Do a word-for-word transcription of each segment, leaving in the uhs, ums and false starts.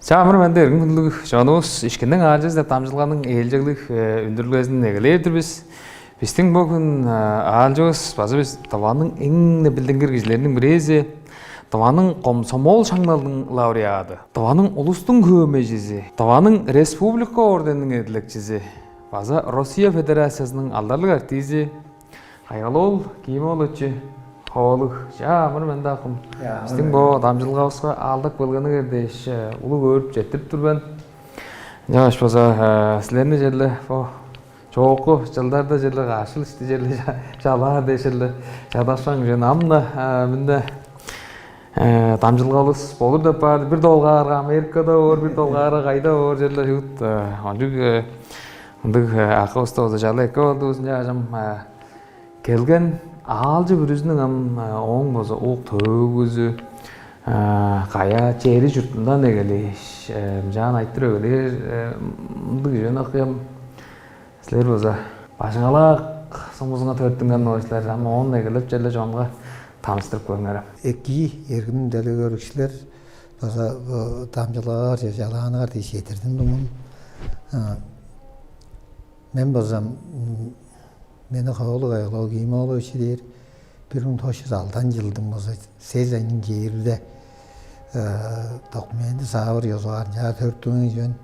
Чаа, амыр-менди, эргим хүндүлүг чонувус, «Ишкинниң аалчызы» деп дамчыдылганың ээлчеглиг, э, үндүрүлгезин эгелээр-дир бис. Бистиң бо хүн, э, аалчывыс база бис Тываның эң-не билдингир кижилериниң бирээзи, Тываның комсомол шаңналының лауреады, Тываның улустуң хөөмейжизи, Тываның республика орденниң эдилекчизи, база Россия Федерациязының алдарлыг артизи Кайгал-оол Ким-оолович Ховалыг. Чаа, амыр-менди, акым. Чаа, амыр-менди. Бистиң бо дамчыдылгавыска аалдап келгениңер дээш, э, улуг өөрүп четтирип тур мен. Ынчангаш база, э, силерни черле бо чоокку чылдарда черле каш чыл ишти черле ча-, чалаар дээш черле чадашкан кижи мен. Ам-на, э, мында, э, дамчыдылгавыс болур деп баар. Бир долгаарга Америкада боор, бир долгаарга кайда боор, черле шуут, э, кончуг, э, ындыг, э, акывысты болза чалап эккеп алдывыс. Ынчангаш ам, э, келген аалчы бүрүзүнүң ам, э, ооң болза ук-төөгүзү, э, каяа, чери-чуртундан эгелээш, э, мынчаан айтырып эгелээр, э, мындыг чүвени, акый, ам силер болза Бажың-Алаак сумузунга төрүттүнген болгай силер, ам оон эгелеп черле чонга таныштырып көрүңерем. Экии, эргим делегейикчилер, база, э, дамчыдылгаңар, ча-, чалааныңар дээш четтирдим, дуңмам. А, мен болза, м, мени Ховалыг Кайгал-оол Ким-оолович дээр, бир муң тос чүс алдан чылдың болза сес айның чээрбиде, э, документи саавыр ёзугаар ынчаар төрүттүнген чүве мен.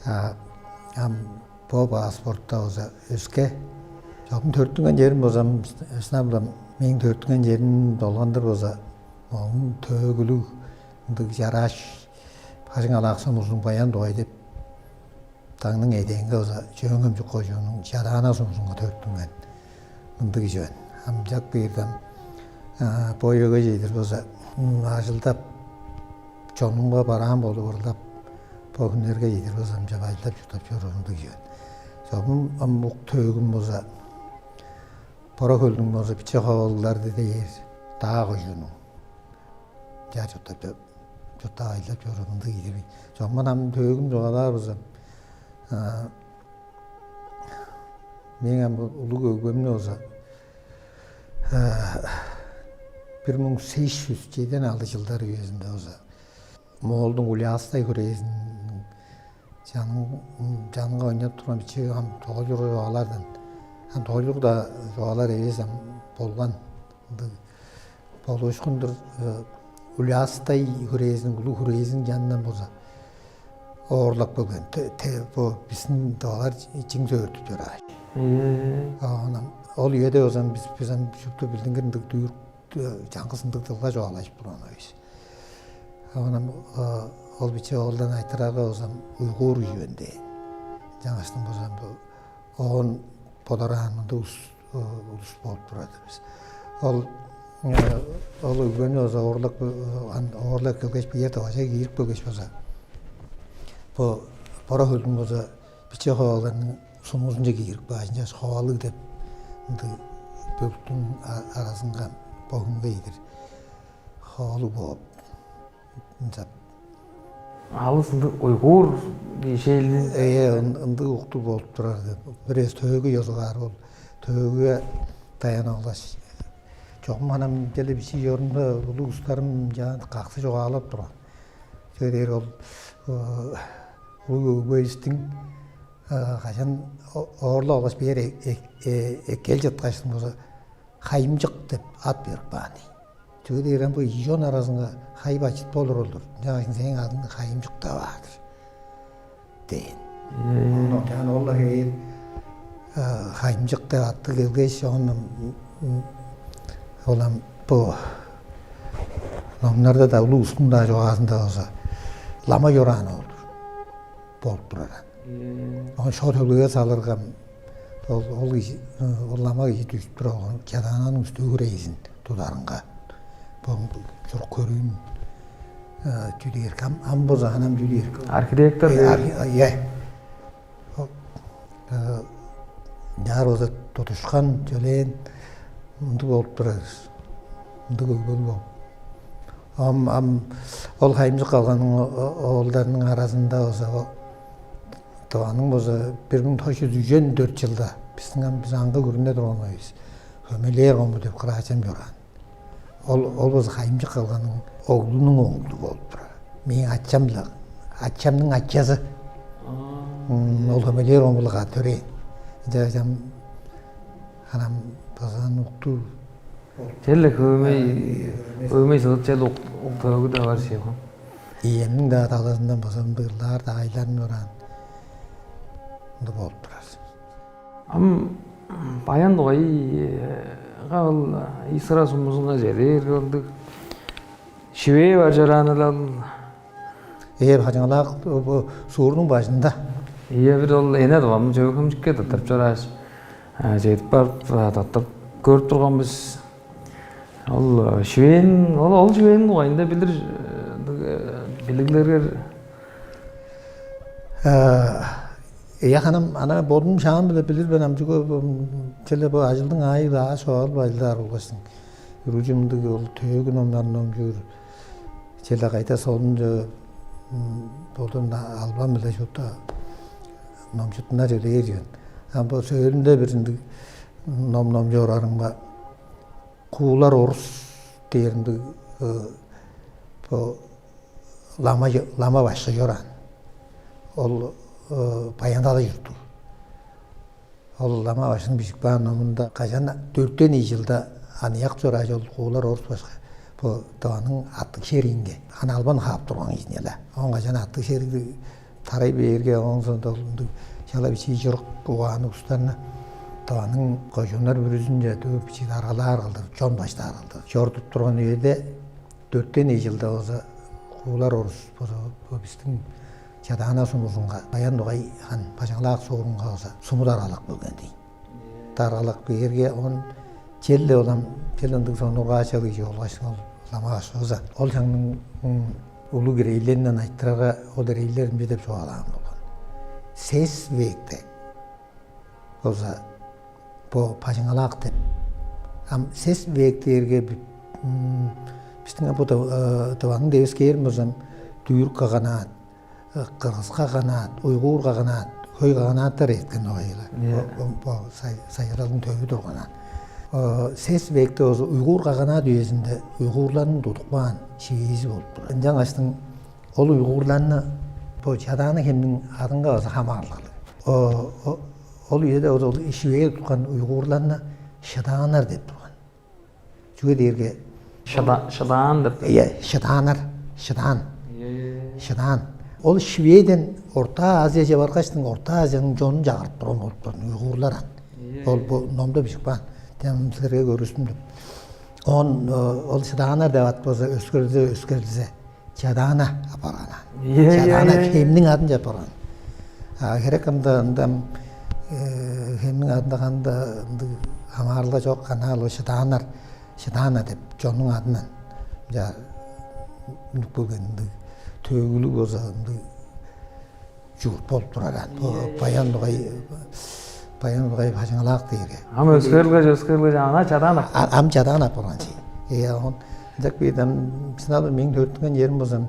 А, ам бо паспортта болза өске. Чогум төрүттүнген черим болза, м, шынап-ла, мээң төрүттүнген черим долгандыр болза, ооң төөгүлүг ындыг чарааш, Бажың-Алаак сумузунуң Баян-Дугай деп дагның эдээнге болза Чөөн-Хемчик кожууннуң Чадаана сумузунга төрүттүнген мындыг кижи мен. Ам чак бээрден, а, бо үеге чедир болза, м, ажылдап, чонумга бараан болуп ырлап, бо хүннерге чедир болза, ам чап ажылдап-чурттап чоруур мындыг кижи мен. Чогум ам ук-төөгүм болза, Бора-Хөлдүң болза Биче-Ховалыглар дээр, Даа кожууннуң. Чаа чурттап чо-, чурттап ажылдап чоруур мындыг кижи мен. Чогум ам төөгүм чугаалаар болза, а, мээң ам бо улуг өгбемни болза, а, бир муң сес чүс чеден алды чылдар үезинде болза, Моолдуң Ульястай хүрээзин чанын-, чанынга ойнап турган бичии ам тоолчур чугаалардан. Ам тоолчур-даа чугаалар эвес, ам болган. Ындыг болуушкун-дур, э, Ульястай хүрээзин, улуг хүрээзин чанындан болза оорлап келген. Те-, те-, бо бистиң тывалар чиң сөөртүп чорааш. Ийе. Оон ам ол үеде болза бис, бис ам шупту билдингир ындыг дүүрүк, э, чаңгыс ындыг дылга чугаалажып турган бис. Оон ам, э, ол биче оолдан айтырарга болза уйгур үжүвен дээн. Чаңгыстың болза бо оон бодораан мындыг улус, э, улус болуп турар-дыр бис. Ол, э, ол өгбени болза оорлап, э, ан-, оорлап келгеш, бээр Тываже киирип келгеш болза, бо Бора-Хөлдүң болза Биче-Ховалыгларның сумузунче киирип кааш, ынчаш Ховалыг деп ындыг бөлүктүң а-, аразынга бо хүнге чедир Ховалыг бооп, ынчап. Алыс ындыг уйгур бишээлиниң. Ээ, ын-, ындыг уктуг болуп турар деп. Бир эвес төөгү ёзугаар ол. Төөгүге даянып алгаш, чогум ам черле бичии чорумда улуг улустарым чаа каксы чугаалап турган. Чүге дээрге ол, э, улуг өгбевистиң, э, кажан о-, оорлап алгаш, бээр э-, э-, э-, эккел чыткаштың болза, Хайымчык деп ат берип каан дийин. Чүге дээрге ам бо ийи чон аразынга хай-бачыт болур ол-дур. Ынчангаш сээң адың Хайымчык деп аар-дыр дээн. Оон чаан ол-ла хевээр, э, Хайымчык деп атты келгеш, оон, м, м, ол ам бо номнарда-даа, улуг улустуң-даа чугаазында болза, лама чораан ол-дур болуп турар. Оон шо төлгеге салырга, ол, ол кижи, ол лама кижи дүжүп туруп алган Чадаананың Үстүү хүрээзин тударынга. Бо чурук көрүүн, э, чүү дээр, ам, ам болза анам чүү дээр? Архитектор. Э, дээр. Архи-, а, ийе. Ол, э, ынчаар болза тудушкан, чөлээн, мындыг болуп турар. Мындыг өгбелиг болуп. Ам, ам ол Хайымчык калганның о-, о-, оолдарының аразында болза, о-, Тываның болза бир муң тос чүс үжен дөрт чылда, бистиң ам, бис аңгы күрүне турган бис, Хөмелээр Кому деп кыраачам чораан. Ол, ол болза Хайымчык калганның оглунуң оглу болуп турар. Мээң ачам-ла Ачамның ачазы. Ол хомелер омулга төрээн. Ынча ачам ханам базаан укту. Черле хөөмей, хөөмей сылыт чел уктарыгы да бар шева. Ийемниң-даа талазындан базамдыглаар-даа айланып ораан. Ында болуп турар. Ам баян дугайга ол Исра сумузунга чедээр кылдыг шивээ бар чораанылал. Ээ, бажыңалаак бо суурнуң бажында. Ийе, бир ол эне тывам чөөгүмчүкке тыртып чорааш, чедип барып тыртып көрүп турган бис. Ол шүвээн, ол ол шүвээниң дугайында билир билиглерге. Э, я ханам ана бодум шаам биле билир мен амчуга челе бо ажылдың аайы ааш оол байлаар болгашсың. Үрүжүмдүг ол төөгүн омнарны омчуур. Челе кайда солунчу бодум албан биле шута номчутуна чөлээр жөн. А бо сөөлүнде бир ындыг ном номчу орарымга куулар орус дээринде бо лама лама башкы чораан. Ол баяндала чурттуг. Ол лама башкының бижип каан номунда кажан дөртен ийи жылда аныяк чорааш ол куулар орус башкы бо дываның аттыг шериинге аны албан хаап турган кижине-ле. Он кажан аттыг шериг тарай бээрге, ооң соонда ол ындыг чалап бичии чурук угаанныг улустарны Тываның кожууннар бүрүзүнче дөө бичии аргалаар кылдыр, чон баштаар кылдыр чорудуп турган үеде, дөртен ийи чылда болза куулар орус болза бо бистиң Чадаана сумузунга, Баян-Дугай хан Бажыңалаак суурунга болза сумудар алак келген дийин. Даргалак бээрге он черле улам чел ындыг сонургаачалыг чоолгашың ол улама башкывыс ан. Ол чаңның улуг ирейленден айтырарга ол ирейлер ымчы деп чугаалаан болган. Сес векте болза бо Бажыңалаак деп. Ам сес век дээрге биздиң бо Тываның девискээрин болзам дүүрүк каганаат, кыргыска канаат, уйгуур каганаат, хөй каганааттар эрткен огайла. Бо сайыралдың төвү турганан. Сес векте болза уйгуур каганаат үезинде уйгуурларның тудуп каан шивээзи болуп турар. Ынчангаштың ол уйгуурларны бо Чадаана хемниң адынга база хамаарылгалыг. Ол үеде ол шивээ туткан уйгуурларны шыдааннар деп турган. Чүге дээрге Шыдаан деп. Иә, шыдааннар, шыдаан. Шыдаан. Ол шивээден Орта Азияже баргачтың Орта Азияның чонун чагырып турган болуп турган уйгуурлар ан. Ол бу номда бижип каан. Тем силерге көрүстүм деп. Он ол шыдааннар деп ат болза өскөрүлзе өскөрүлзе Чадаана апарган ан. Чадаана хемниң адынча апарган. А херек ында ында хемниң адында канда ындыг хамаарылга чок, ана ол шыдааннар, шыдаана деп чоннуң адынан. Ынча үнүп келген ындыг төөгүлүг болза ындыг чуут болуп турар ан. Бо Баян Дугай Баян Дугай Бажыңалаак дээрге. Ам өскөрлгеш өскөрлгеш ана Чадаана. Ам Чадаана апарган чи. Э он ынчак бир ам сынал мең төрүттүнген жерим болзам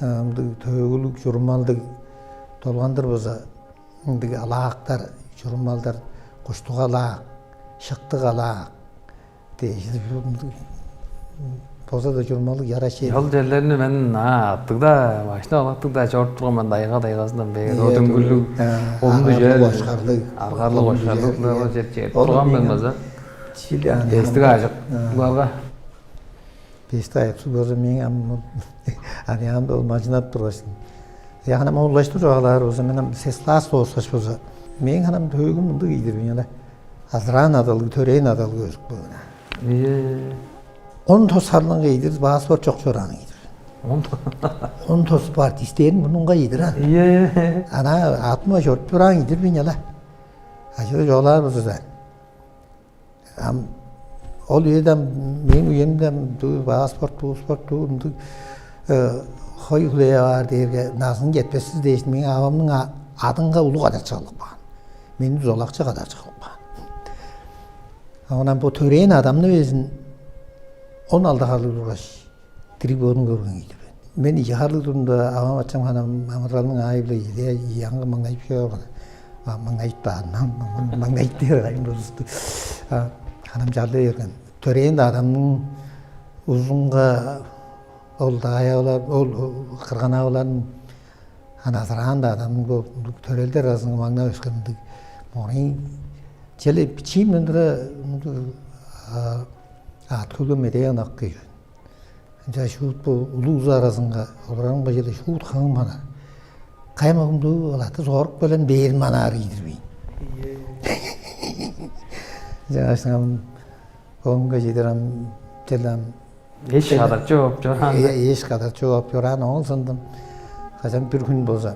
ындыг төөгүлүг чурумалдыг долгандыр болза ындыг алаактар, чурумалдар, куштуг алаак, шыктыг алаак дээш болза да чурумалдыг яраш чер. Ол черлерни мен аттыг-даа, машина алаттыг-даа чоруп турган мен дайга-дайгазындан бээр. Өдөңгүлүг, олунду жер башкарлыг, аргарлыг башкарлыгларга чер чер турган мен база. Чили аны Эстиг ажык буларга. Бешти аяк суг болза мээң ам аныяамда ол мажынап тургашсың. Я ханам ол улаштыр чугаалаар болза мен ам сес класс дооскаш болза мээң ханам төөгүм мындыг ийдир мен ана азыраан адалыг, төрээн адалыг өзүп калган. Ээ. Он тос харлыңга ийдир паспорт чок чораан ийдир. Он Он тос партистерин мунунга ийдир ан. Ээ. Ана атыма чоруп чораан ийдир мен ала. Ажыгы чугаалаар болза Ам ол үеде ам мээң үемде ам дуу паспорт, паспорт дуу ындыг хой хүлээп аар дээрге назын четпесиз дээш, мээң авамның адынга улуг кадарчы кылып каан. Мени дузалакчы кадарчы кылып каан. А онан бо төрээн адамны безин он алды харлыг тургаш, дириг бодун көрген ийди мен. Мен ийи харлыг турумда авам ачам ханам амыдыралның аайы-биле ийди аңгы маңнайып чоорган. Маңнайып бааннан маңнайып дээр кайын болусту. Ханам чалды берген. Төрээн адамның узунга ол дааяалар, ол кырган аваларын Ана азыраан-даа адамның бо төрелдер аразынга маңнап өскен мындыг мориин, черле бичиимден тура мындыг аът-хөлге медээ ынак кижи. Ынча шуут бо улуг улус аразынга олурарымга, черле шуут хыңым ханаар. Кайы мөгүмдүг ол аты зорук белен бээрин манаар ийдирбейн. Ынчангаш ам бөгүнге чедир ам черле ам эш кадарчы болуп чораан. Эш кадарчы болуп чораан. Оон сондум кажан бир хүн болза,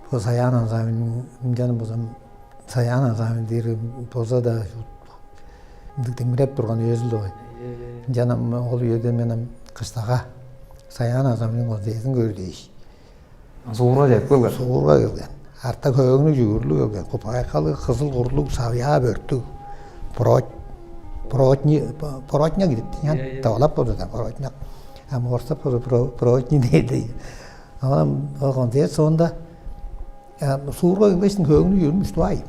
бо Саян ансамбльниң, ынчан болза, Саян ансамбль дээр болза-даа, ындыг демгиреп турган үезил-даа бой. Ынчан ам ол үеде мен ам кыштага Саян ансамбльниң концертин көөр дээш, Суурга чедип келген. Суурга келген. Арта хөөңнүг чүгүрлүг келген. Купайкалыг, кызыл курлуг, савьяа бөрттүг. Брод, бродни, бродня кидиптинян. Тавалап болду да, бродня. А морстап болду, бродни дейди. Анан ол концерт соонда суурга келгештин хөөңнүг чүгүрүм үстүп ай.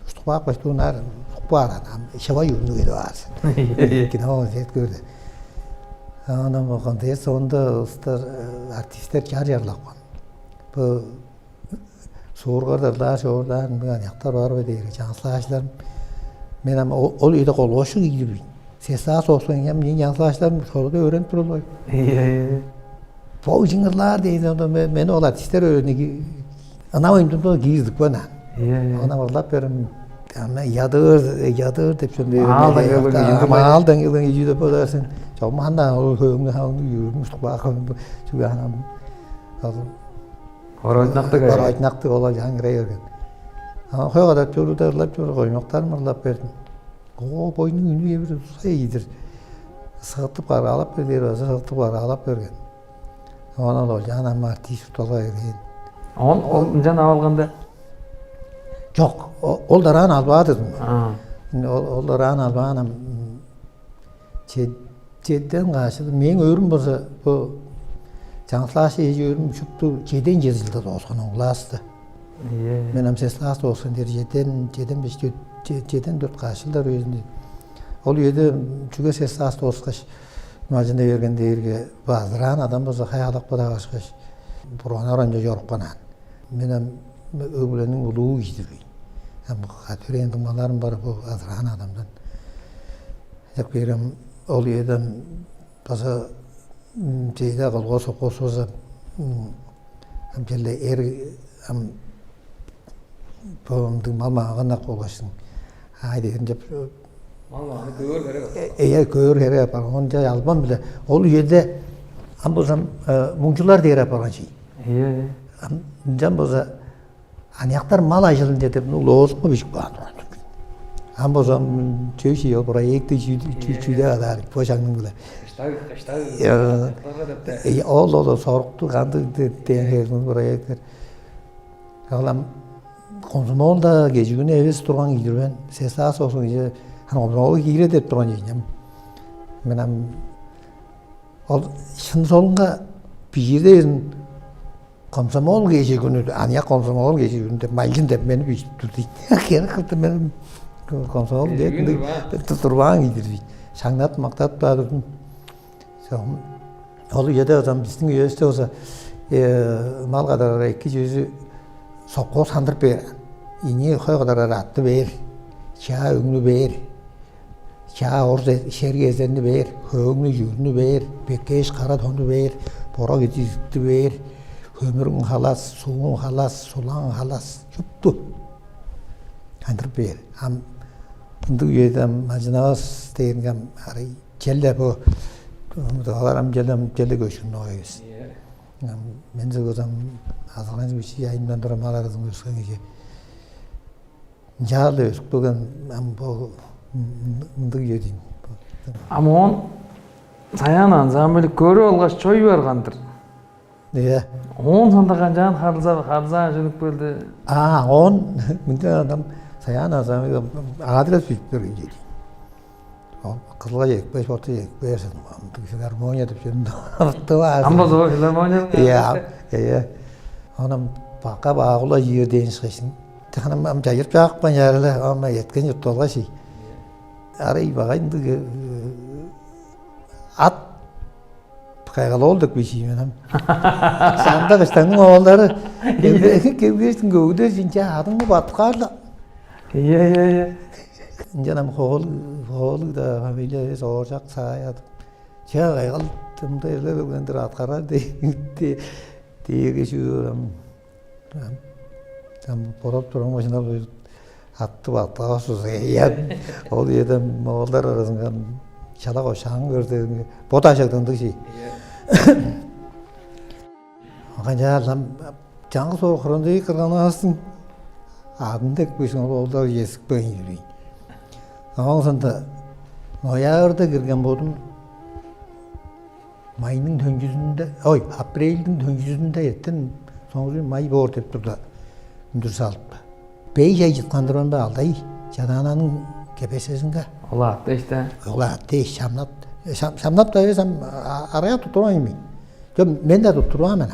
Уштук баак баштуунаар, сукпаар ам шыва юурну келип аар сен. Кино концерт көрдү. Анан ол концерт соонда ыстар артисттер чар чарлапкан. Бу суургар ырлаар, чоордаар ындыг аныяктар бар бе дээрге, чаңгыс классчыларым. Мен ам ол үйде колгоошчуг ийдирбейн. Сестаа сооксуң ам мээң чаңгыс классчыларым шоруда өөренип турулгай. Ийе, ийе. Бо ужуңурлаар дейди, ону мени ол артисттер өөрүнү ынак оюмдумда киирдик бана. Ийе, ийе. Ана ырлап берем. Ана ядыыр, ядыыр деп чон дээр. Аалдан келген кижи деп. Аалдан келген кижи деп бодаар сен. Чогум анда ол хөөңнү хавыңны юрмуш бакым чүге анам. Ол Оройдунактыг. Оройдунактыг ол жаңгырай берген. Ана хой кадап чоруда ырлап чор коймактарым ырлап бердим. О бойнуң үнү эбир сай ийдир. Сыгыттып караалап бер дээр база сыгыттып караалап берген. Оон ол олчаан ам артист утталга берген. Он ол ынчан ап алганда Жок, ол дараан албаа дедим. Ол дараан албаан ам чеден каашыл мээң өөрүм болза бу чаңгылааш эжи өөрүм шупту чеден чеди жылда дооскан он классты. Мен ам сес класс дооскан дери чеден чеден беш чеден дөрт каашылдар үезинде. Ол үеде чүге сес класс дооскаш мажында берген дээрге базыраан адам болза хаялак бодап ашкаш бурганнар ончо чорупкан аан. Мен ам өг-бүлениң улуу кижи-дир мен. Ам катүрээн дуңмаларым бар бо азыраан адамдан. Чак берем ол үеден база чейде колгоос окуусувуза ам черле эр ам бо ындыг мал мааганнак болгашсың. Ай дээрин деп Маңнаны көөр херек апарган. Эя көөр херек апарган. Онча албан биле ол үеде ам болзам муңчулар дээр апарган чий. Ынчан болза аныяктар мал ажылынче деп улуузунга бижип каан турган. Ам болзам чөй чий ол проекти чүйде алаар бо шагның биле. Кыштаг кыштаг Э, аныяктарга деп де. Ол ол сорукту кандыг дээн херин проекттер. Алам комсомолда кежигүнү эвес турган кижи мен сестаа соосун кижи хан комсомолга киире деп турган кижи мен ам ол шын солунга бижиирдевизин комсомол кежигүнү аныяк комсомол кежигүнү деп малчын деп мени бижип тур дейт. Кери кылды мен комсомол деп турбаан кижи дейт. Шаңнап мактап каа турдум. Ол үеде озам биздин үевисте болза мал кадарара эки чүзү соккоо сандырып бээр. Ийни хой кадарара атты бээр, чаа өңнү бээр, чаа орус шериг эзерни бээр, хөөңнү чүрнү бээр, беккээш кара тонну бээр, борок идизикти бээр, хөмүрүң халас, сууң халас, сулаң халас чупту андырып бээр. Ам ындыг үеде ам ажынавас дээринге ам арый Черле бо мудугалар ам черле черле көшкүн ноой эвес. Мен сыгызам азырган бичи айымдан тура мал аразын көскөн кижи. Ынчаалда өсүп келген ам бо мындыг үе дейм. А моон Саян ансамбль көрүп алгаш чой барган-дыр. Iya. Оон сонда канчаан харылза харылзаан чүнүп келди? А, он мынча адам Саян азамы адрес билип берген чеди. Ол кызылга чекпеш, орта чекпеш, филармония деп жүрүндү. Ам болза филармония. Iya, iya. Онам бака баагула жиир дээн шкешин. Теханам ам жайырып жаакпан ярылы, ама эткен журтталга ший. Арай багайындыг ат Байгал ол деп кижи мен ам. Санда кыштаңның оолдары келгештиң көвүдер жинче адыңны баткаарла. Ийе, ийе, ийе. Ынчан ам хоол хоолуг да фамилия эвес ооржак сааяды. Ча кайгал тымда эрлер келгендир аткарар дээрге чүүрам. Там бодап турган машина атты бактавас болза, я ол жерден моолдар арасынга чала кошаан көрдөрүнге бо дажагдындыг ший. Канчаалам чаңгыс ол хронзей кырганывастың адын деп күйсүң ол оолдар эсикпейн жүрейн. Ооң соонда ноябрьда кирген болдум. Майның төнчүзүндө, ой, апрельдиң төнчүзүндө эртен соңгу май боор деп турда үндүр салыпты. Бей чай чыткандырбан бе алдай чадаананың кепесезинге. Ол аатта иште. Ол аатта иш шамнап, шамнап да эвес ам арая туттурган эми. Жок, мен да туттурган мен.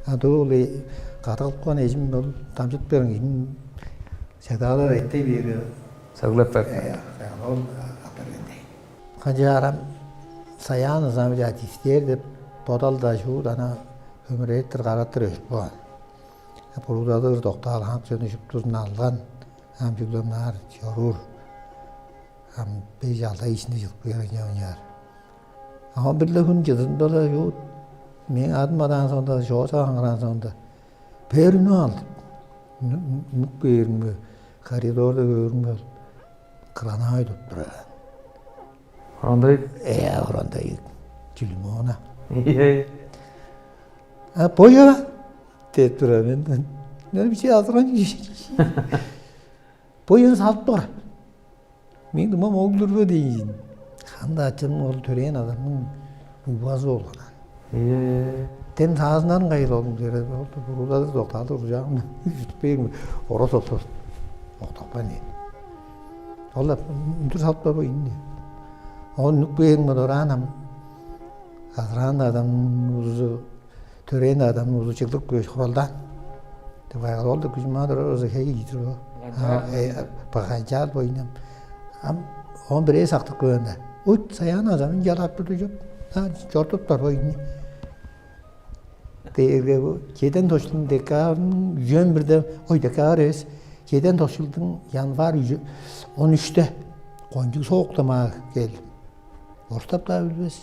А дуу кадыгылып калган эжим ол дамчыт бериң эжим сагдаалар эттей бири. Сөглеп берип. Ол апаргандай. Канчаарам саяан ызам биле артистер деп бодалда шуут ана өмүрээттир караттыр өжүп калган. Буруудадыр доктаал хак чөне шуптузун алган, ам чүгле мынаар чоруур. Ам беш алда ишинде чыдып кээр оняар. Ам бир-ле хүн чыдырында-ла шуут мээң адым адаан соонда, шооча аңгыраан соонда бээр үнүп алды. Үнүп бээримге, коридорда көөрүмге кырган-авай туруп турар. Орондай? Э, орондай. Чүлүмона. Э. А боя деп тура мен. Не биче азыран. Бояны салып бар. Мен думам ол дурба дейин. Ханда ачам ол төрээн адамның убазы болган. Э. Тем саазындан кайыл ол дээрде буруудады доктаалды уржаагым. Үстпейм. Орос отту. Октапкан дейт. Ол үндүр салып бар бо инни. Оон нүк бээрин бодораан ам азыраан адамның узу, төрээн адамның узу чыглып көш хуралдаан. Деп кайгар ол да күжүм аар оза хей ийдир бо. Багайчаал боюнам. Ам оон бирээ сактып көөн да. Ут саяан адамын жалап турду жоп. Чортуп бар бо инни. Дээрге бу чеден тошчулдуң декабрьның үжен бирде, ой, декабрь эвес, чеден тошчулдуң январь үжен, он үште кончуг сооктамаа кел. Орустап-даа билбес.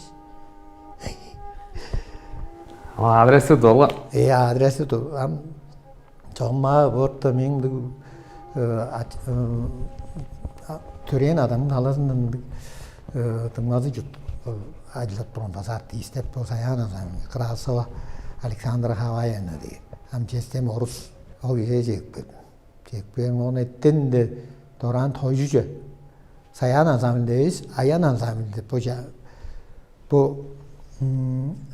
Адрести долга. Э, адрести дол. Ам чогмаа борта мең төрээн адамның талазындан дыңназы чуттуп ажылдап турган база артист деп болза аяан азам Красова Александра Хаваевна дээр. Ам честем орус ол кижээ чегип бердим. Чегип бердим, ону эттен-де дораан тойжуже. Саян ансамбльде эвес, аян ансамбльде бо бо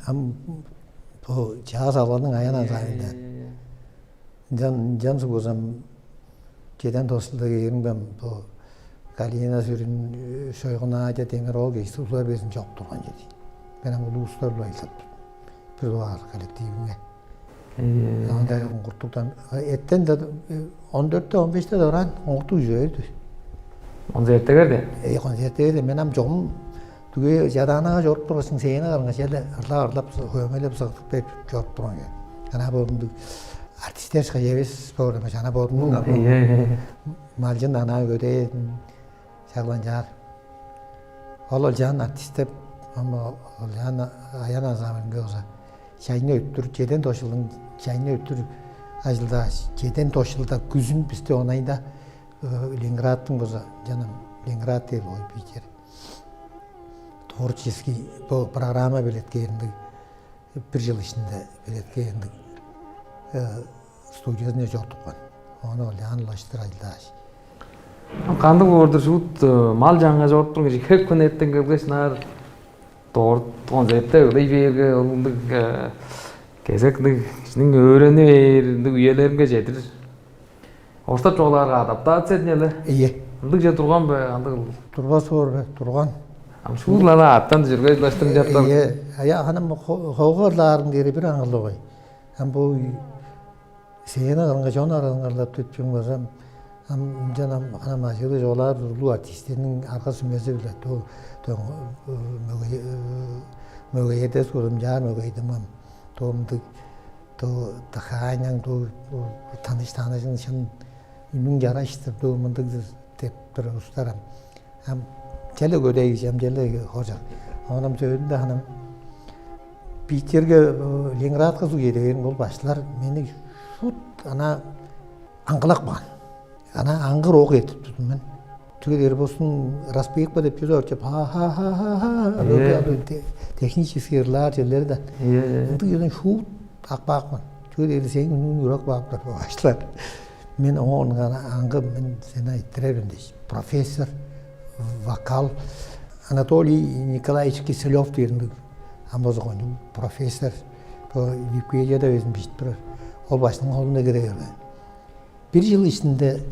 ам бо чаа салганның аян ансамбльде. Ынчан ынчан сугузам чеден тостулда кээримгем бо Галина Сүрүн, Шойгун Аадя деңер ол кижи улар безин чок турган чеди. Мен ам улуустар-биле айтылып тур. Бир дугаар коллективинге. Анда оңгуртуктан эттен да он дөрттө он беште дораан оңгуртук жүрөйдү. Концертте керди. Э, концертте керди. Мен ам жогум дүге жадаанага жоруп тургасың сээне караңга челе ырлап ырлап хөмелеп сыгып берип жоруп турган кен. Ана бо артисттер эвес боор эмес ана бодумнуң малчын ана көдээ шагланчаар. Ол олчаан артист деп ам олчаан аян азамынга болза чайны өттүр чеден тошулдуң чайны өттүр ажылдааш чеден тошулда күзүн бисте онайында Ленинградтың болза жанам Ленинград дээр ой бижер творческий бу программа билеткээринде бир жыл ишинде билеткээринде студиясына чордупкан. Ону ол яан улаштыр ажылдааш. Кандыг боордур шуут мал чаңга чоруптур кижи хек күн эртен келгеш наар дорт концертте ылый бээрге ол ындыг кезек ындыг кижиниң өөрени бээр ындыг үелеринге чедир. Оштап чугаалаарга адаптация дээни эле. Ийе. Ындыг же турган бе, андыг ыл? Турбас боор бе, турган. Ам шуулар аттан жүргей баштым жаптар. Ийе. Ая ханам хогарлаарың дери бир аңгылы кой. Ам бу сээне кырынга чон аралыңгарлап түпчүң базам. Ам ынчан ам ханам ажыылы жолаар урлуу артистерниң арга сүмези биле ту мөге Мөгейде сурумчаар мөгейдим ам. Ту мындыг, ту дыхаанияң, ту таныш-таныжың шын үнүң чараш-тыр, ту мындыг-дыр деп тур улустар ам. Ам черле көдей кижи, ам черле хоржак. Оон сөөлүнде ханам Питерге, Ленинградка суг чеде бээримге, ол башкылар мени шуут ана аңгылап каан. Ана аңгыр ок эртип турдум мен. Чүге дээрге болзун, распевка деп чүве бар чоп, ха-ха-ха-ха-ха, технический ырлаар черлери да. Ындыг чүведен шуут ап каапкан. Чүге дээрге сээң үнүң урак баап турар бо башкылар. Мен оон аңгы, мен сени айтырар мен дээш. Профессор, вокал, Анатолий Николаевич Киселёв дээринде, ам болза кончуг профессор, бо Википедияда безин бижип турар. Ол башкының холунда кире берген. Бир чыл иштинде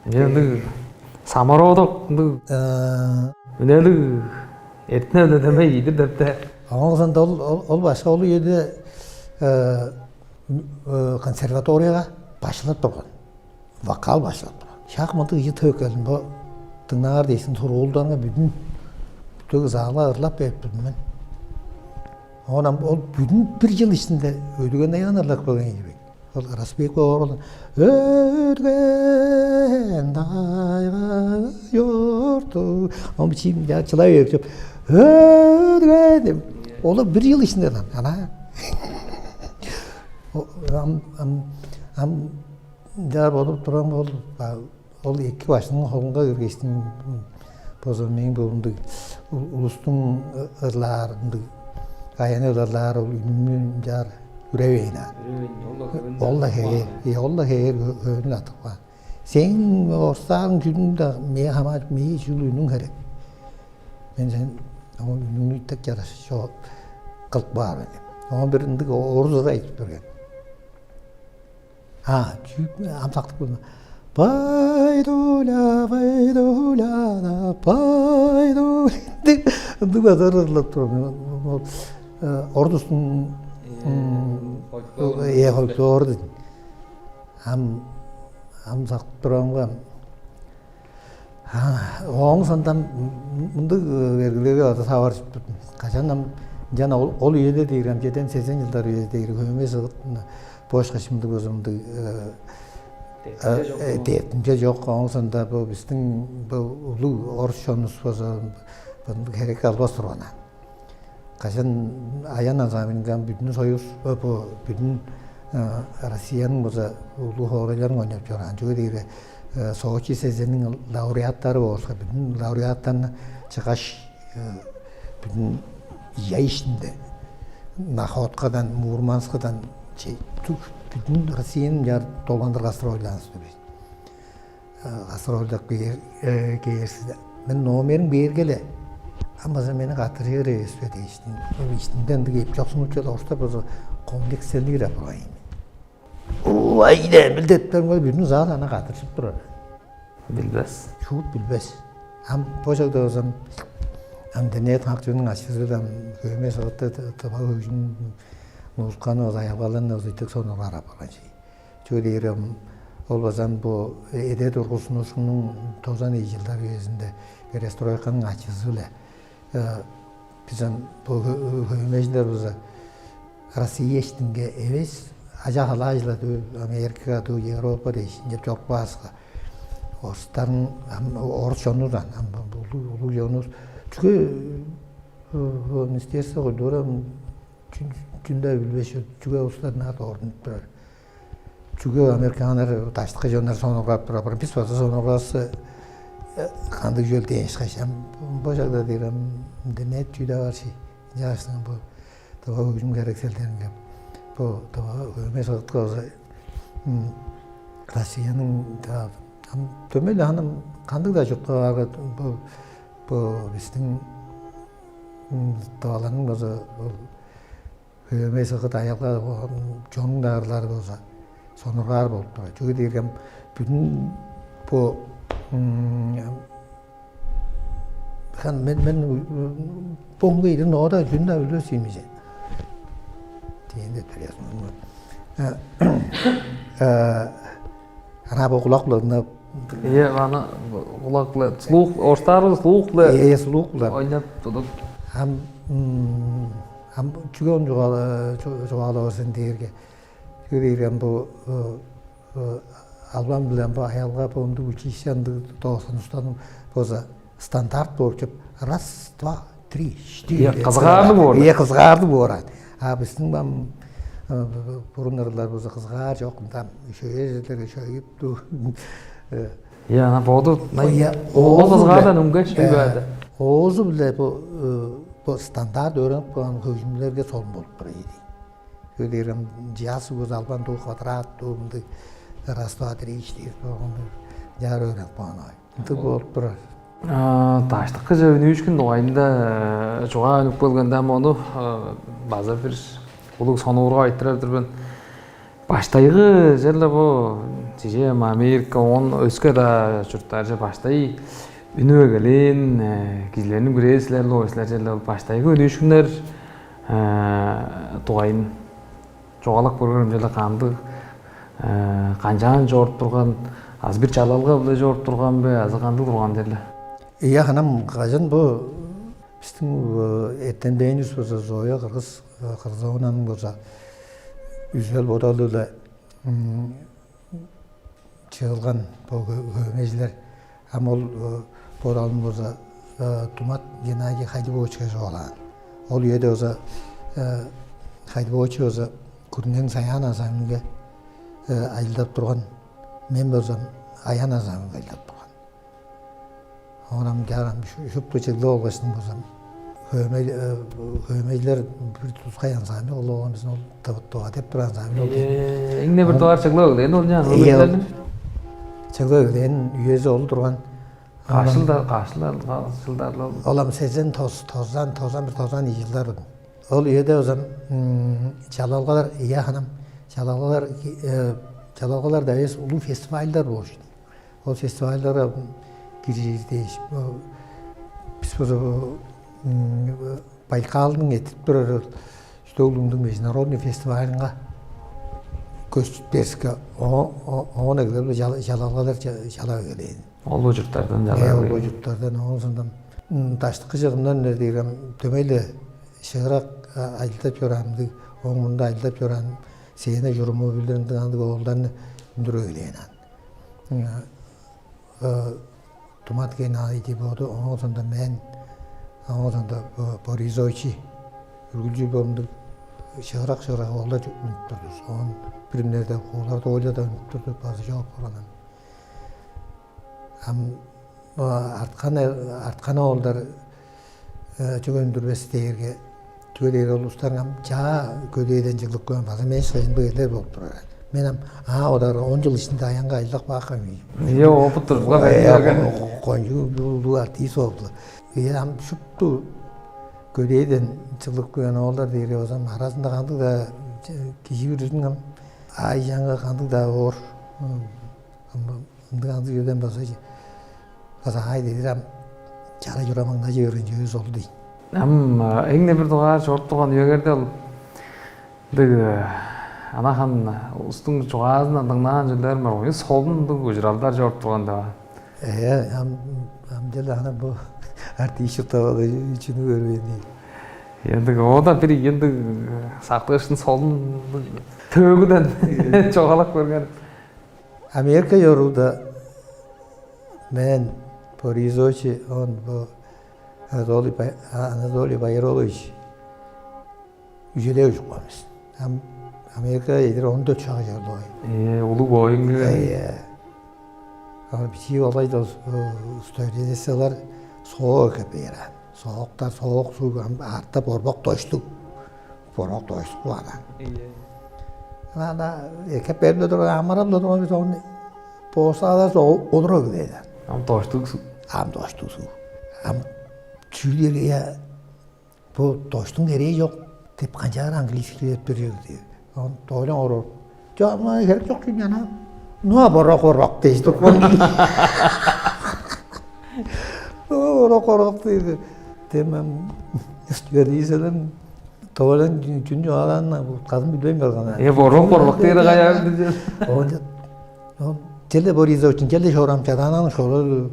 Ынча ындыг самородок, ындыг үнелиг эртине-биле дөмей ийдир деп-те. Оон соонда ол, ол, ол башкы ол үеде консерваторияга башкылап турган, вокал башкылап турган. Шак мындыг ийи төвекелин бо дыңнаар дээштиң, сургуулдарга бүдүн, бүдүн залга ырлап берип турдум мен. Оон ам ол бүдүн бир чыл иштинде «Өдүген-Тайганы» ырлап келген ийик бе. Ол распевка боор болган. «Өдүген-Тайга чорду». Оон бичии чылай берип чоп, «Өдүген» деп. Ол бир чыл иштинде дан. Ана ам, ам, ам Ынчаар болуп турган ол, ол эки башкының холунга киргештиң, база мээң бо мындыг улустуң ырлаар, мындыг аянныг ырлаар ол үнүмнү ынчаар үревейн аан. Ол-ла хевээр, ол-ла хевээр хөөнү артып каан. Сээң орустаарың чүнүң-даа меңээ хамааржып, меңээ чүгле үнүң херек. Мен сен ол үнүңнү дыка чараш чок кылып каар мен деп. Оон бир ындыг орус ыры айтып берген. А, чүү, ам сактып көрдүм. «Байдуля, байдуля, да, байдуля» деп ындыг база ырлап турган. Ол орустуң э, фольклору дийин. Ам, ам сактып турганга, ооң соонда мындыг бергилерге база таваржып турдум. Кажан ам, ынчан ол, ол үеде дээр, ам чеден сезен чылдар үеде дээр, хөөмей сыгыт бошка шимдиг болза мындыг дептинче чок. Ооң соонда бо бистиң бо улуг орус чонувус болза мындыг херекке албас турган аан. Кажан «Аян» ансамблинге ам бүдүн Союз, бо бүдүн Россияның база улуг хоорайларын ойнап чораан. Чүге дээрге Сочи сезениң лауреаттары болза, бүдүн лауреаттарны чыггаш, бүдүн ый иштинде Находкадан, Мурманскыдан, бүдүн Россияны мынчаар долгандыр гастрольдаан улус-тур бис. Гастрольдап кээр, кээрзиде, мен номерин бээрге-ле, ам база мени каттыжыр эвес бе дээштиң. Ол иштинде ындыг эпчоксунуп чыда, орустар база комплекстерни кире апарган ийин. Ой, демил деп турарымга, бүдүн зал ана каттыржып турар. Билбес. Шуут билбес. Ам бо чогда болза, ам интернет хак чүвениң ачызы-биле ам хөөмей сыгытты, тыва хөгжүм музыканы, ол аялгаларны ол ындыг сонуургаар апарган чүве. Чүге дээрге ол база бо эде тургузунуушкуннуң тозан ийи чылдар үезинде, перестройканың ачызы-биле, бис ам бо хөөмейжилер база Россия иштинге эвес, ажа-халаажыла дөө, Америкага дөө, Европа дээш, ынчап чоруп кааска, орустарның, ам орус чонувус аан, ам улуг, улуг чонувус. Чүге министерство культура чүн-даа билбес чүве, чүге улустар ынаар дорт үнүп турар? Чүге американнар, даштыкы чоннар сонуургап турар, бис база сонуургавас, кандыг чүвел дээн ышкаш. Ам бо чагда дээр, ам интернет чүү-даа бар ши. Ынчангаштың бо тыва хөгжүм херекселдерин кеп, бо тыва хөөмей сыгытка база Россияның, ам дөмей-ле, ам кандыг-даа чуртка баарга, бо, бо бистиң тываларның база ол хөөмей сыгыт аялга чоннуң-даа ырлары болза, сонургаар болуп турар. Чүге дээрге бүдүн бо хан мен мен бомга ирин оода жүн да билбес иймиже. Тиен деп бересиң. Ана бо кулак буларына. Ие, аны кулак-биле слух, орустаар слух-биле. Ие, слух булар. Ойнап тудуп. Ам ам чүге он чугаалавас сен дээрге. Чүге дээрге ам бу албан биле бу аялга бу ындыг училище ындыг дооскан устан болза стандарт болуп чуп раз, два, три, четыре. Ие, кызыгаарлыг боор. Ие, кызыгаарлыг боор. А биздин ам бурун ырлар болза кызыгаар жок ындан шөйерлерге шөйүп ду. Ие, ана боду ие, ол кызыгаардан үнгеш бийбаады. Оозу биле бу бу стандарт өөренип калган хөгжүмдерге солун болуп турар ийди. Көдерим жас угуз албан дуу квадрат дуу мындай раз, два, три, четыре болгон жаар өөренип каан ой. Ынтыг болуп турар. Даштыкыже үнүүшкүн дугайында чугаа үнүп келгенде мону база бир улуг сонуурга айтырар-дыр мен. Баштайгы черле бо чижээ Америка, оон өске-даа чурттарже баштай үнүп эгелээн кижилерниң бирээзи силер-ле, силер черле ол баштайгы үнүүшкүннер дугайын чугаалап көрүңерем, черле кандыг, канчаан чоруп турган, азы бир чалалга-биле чоруп турган бе, азы кандыг турган черле? Ийе, ханам кажан бо биздин эртемденибиз болза Зоя Кыргыз Кыргызовнаның болза үзел бодалы-биле чыылган бо хөөмейжилер. Ам ол бодалын болза Тумат Геннадий Хайдыбоочуга чугаалаан. Ол үеде болза Хайдыбоочу болза Күрүнең Саян ансамбльге ажылдап турган, мен болзам Аян ансамбльге ажылдап турган. Оон ам чаар ам шупту чыглып алгашсың болзам, хөөмей хөөмейлер бир тускай ансамбль ол болган биз ол тыва деп турган ансамбль ол. Эң-не бир дугаар чыглып эгелээн ол чаа хөөмейлерниң. Чыглып эгелээн үези ол турган. Кашылдар кашылдар кашылдар ол. Ол ам сезен тозан тозан бир тозан ийи жылдар. Ол үеде озам чалалгалар ыя ханам чалалгалар чалалгалар да эс улуу фестивальдар болуш. Ол фестивальдарга киржир дээш, бис база Байкалның этип турар Столундуң международный фестивалынга көстүп берске, оон эгелеп чалалгалар чалап эгелээн. Ол бо чурттардан чалап эгелээн. Ол бо чурттардан оон сондон даштыкы чыгымдан дээрге дөмей-ле шыырак ажылдап чораан, ооң мурнунда ажылдап чораан сээне чуруму билдирин ындыг оолдарны үндүрүп эгелээн аан. Тумат кээни ай деп боду, оон соонда мен, оон соонда Борисович үргүлчү болумду шыгырак-шыгырак оолдар үнүп турду. Оон биримнерде оолар доолча да үнүп турду, базы чок болган. Ам арткан арткан оолдар чүге үндүрбес дээрге, чүге дээрге ол улустарың ам чаа көдээден чыглып каан база мен шыгыжымдыг эрлер болуп турар. Мен ам аа одар он чыл ишинде аянга айлак баакка. Ие, опыт тургула бедип берген. Кончуг улуу артист болду. Ие, ам шупту көдээден чыглып каан оолдар дээрге база аразында кандыг-даа кижи бүрүзүн ам ай жаңы кандыг-даа оор. Ындыг андыг үеден база база ай дедир ам чара чурамаңнажы берген чүве солу дейн. Ам эң-не бир дугаар чоруп турган үегерде ол ындыг анахан улустуң чугаазындан дыңнаан чүлдерим бар. Оюн солун ындыг ужуралдар чоруп турган деп. Э, ам ам деле ана бу артист чурттап чүнү көрбээн дейн. Ындыг оода бир ындыг сактыышын солун төөгүден чогалап көрген. Америка чорууда мен, Борисович, он бу Анатолий Анатолий Байролович үжеде ужуп калмыш. Ам Америка эдир он дөрт шагы чорду ой. Э, улуг боюң. Э, ам бичии олай да стюардессалар соо экеп бээр. Сооктар соок суу артта борбок доштук. Борбок доштук баана. Ана экеп берип турган амырап турган биз ону боостааларса олура билээр. Ам доштук суу. Ам доштук суу. Ам чүүлерге я бу доштуң керээ жок деп канчаар английский деп берип. Он тойлон оруп Чамаа херек чок чүнү ана. Ну, а борок борок дээш турган. Борок борок дейди. Демем Вердиселем тоолен чүн чугаалаан кадын билбейм барган. Э, борок борок дээр каяа билдиже. Ол ол челе Борисовичтиң челе шорам чадаанын шору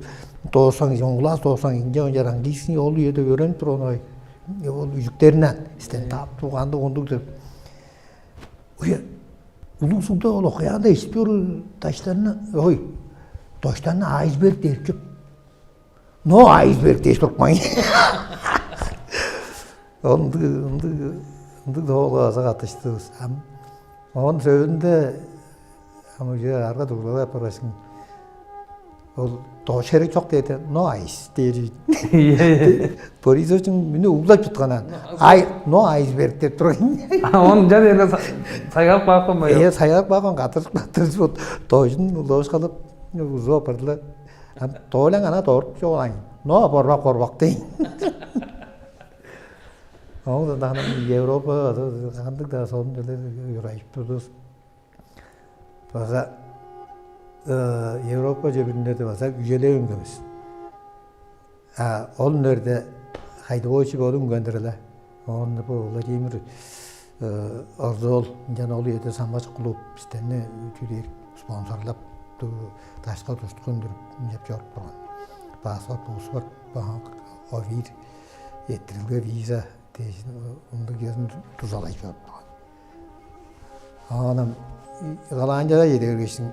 доосаң, он класс доосаң, инже ончар английский ол үеде өөренип турган ой. Ол үжүктеринен стендап туганда ондук деп. Уя, улуг сугда ол океанда ишип чоруур даштарны, ой, даштарны айсберг дээрчип. Но айсберг дээш турупкан. Ындыг ындыг ындыг тоолга база каттыштывыс. Ам оон сөөлүнде ам уже арга дуглалап баргашың. Ол дошерек чок дээди, но айс дээр. Ийе. Борисовичиң мени углап чытканан. Ай, но айсберг деп турган. А он жа дээрге сайгап каапкан бай. Э, сайгап каапкан катырып катырып вот дожун улоошкалып узуп апардылар. Ам тоолаң ана дооруп чогулаң. Но борбак борбак дейн. Оңда даанам Европа кандык да сонун делер юрайып турдус. База Европа чөбүрүнде база үжелеп үнгенбиз. А ол үнерде хайдывоочу болуп үнгендир эле. Оон бу Владимир Орзол ынчан ол үеде самбачы клуб бистерни чүдээр спонсорлап дашка туштук үндүрүп ынчап чоруп турган. Паспорт, паспорт, овир, эттирилге, виза дээш ындыг чүвезин дузалай чоруп турган. Оон Голландияда чеде бергештиң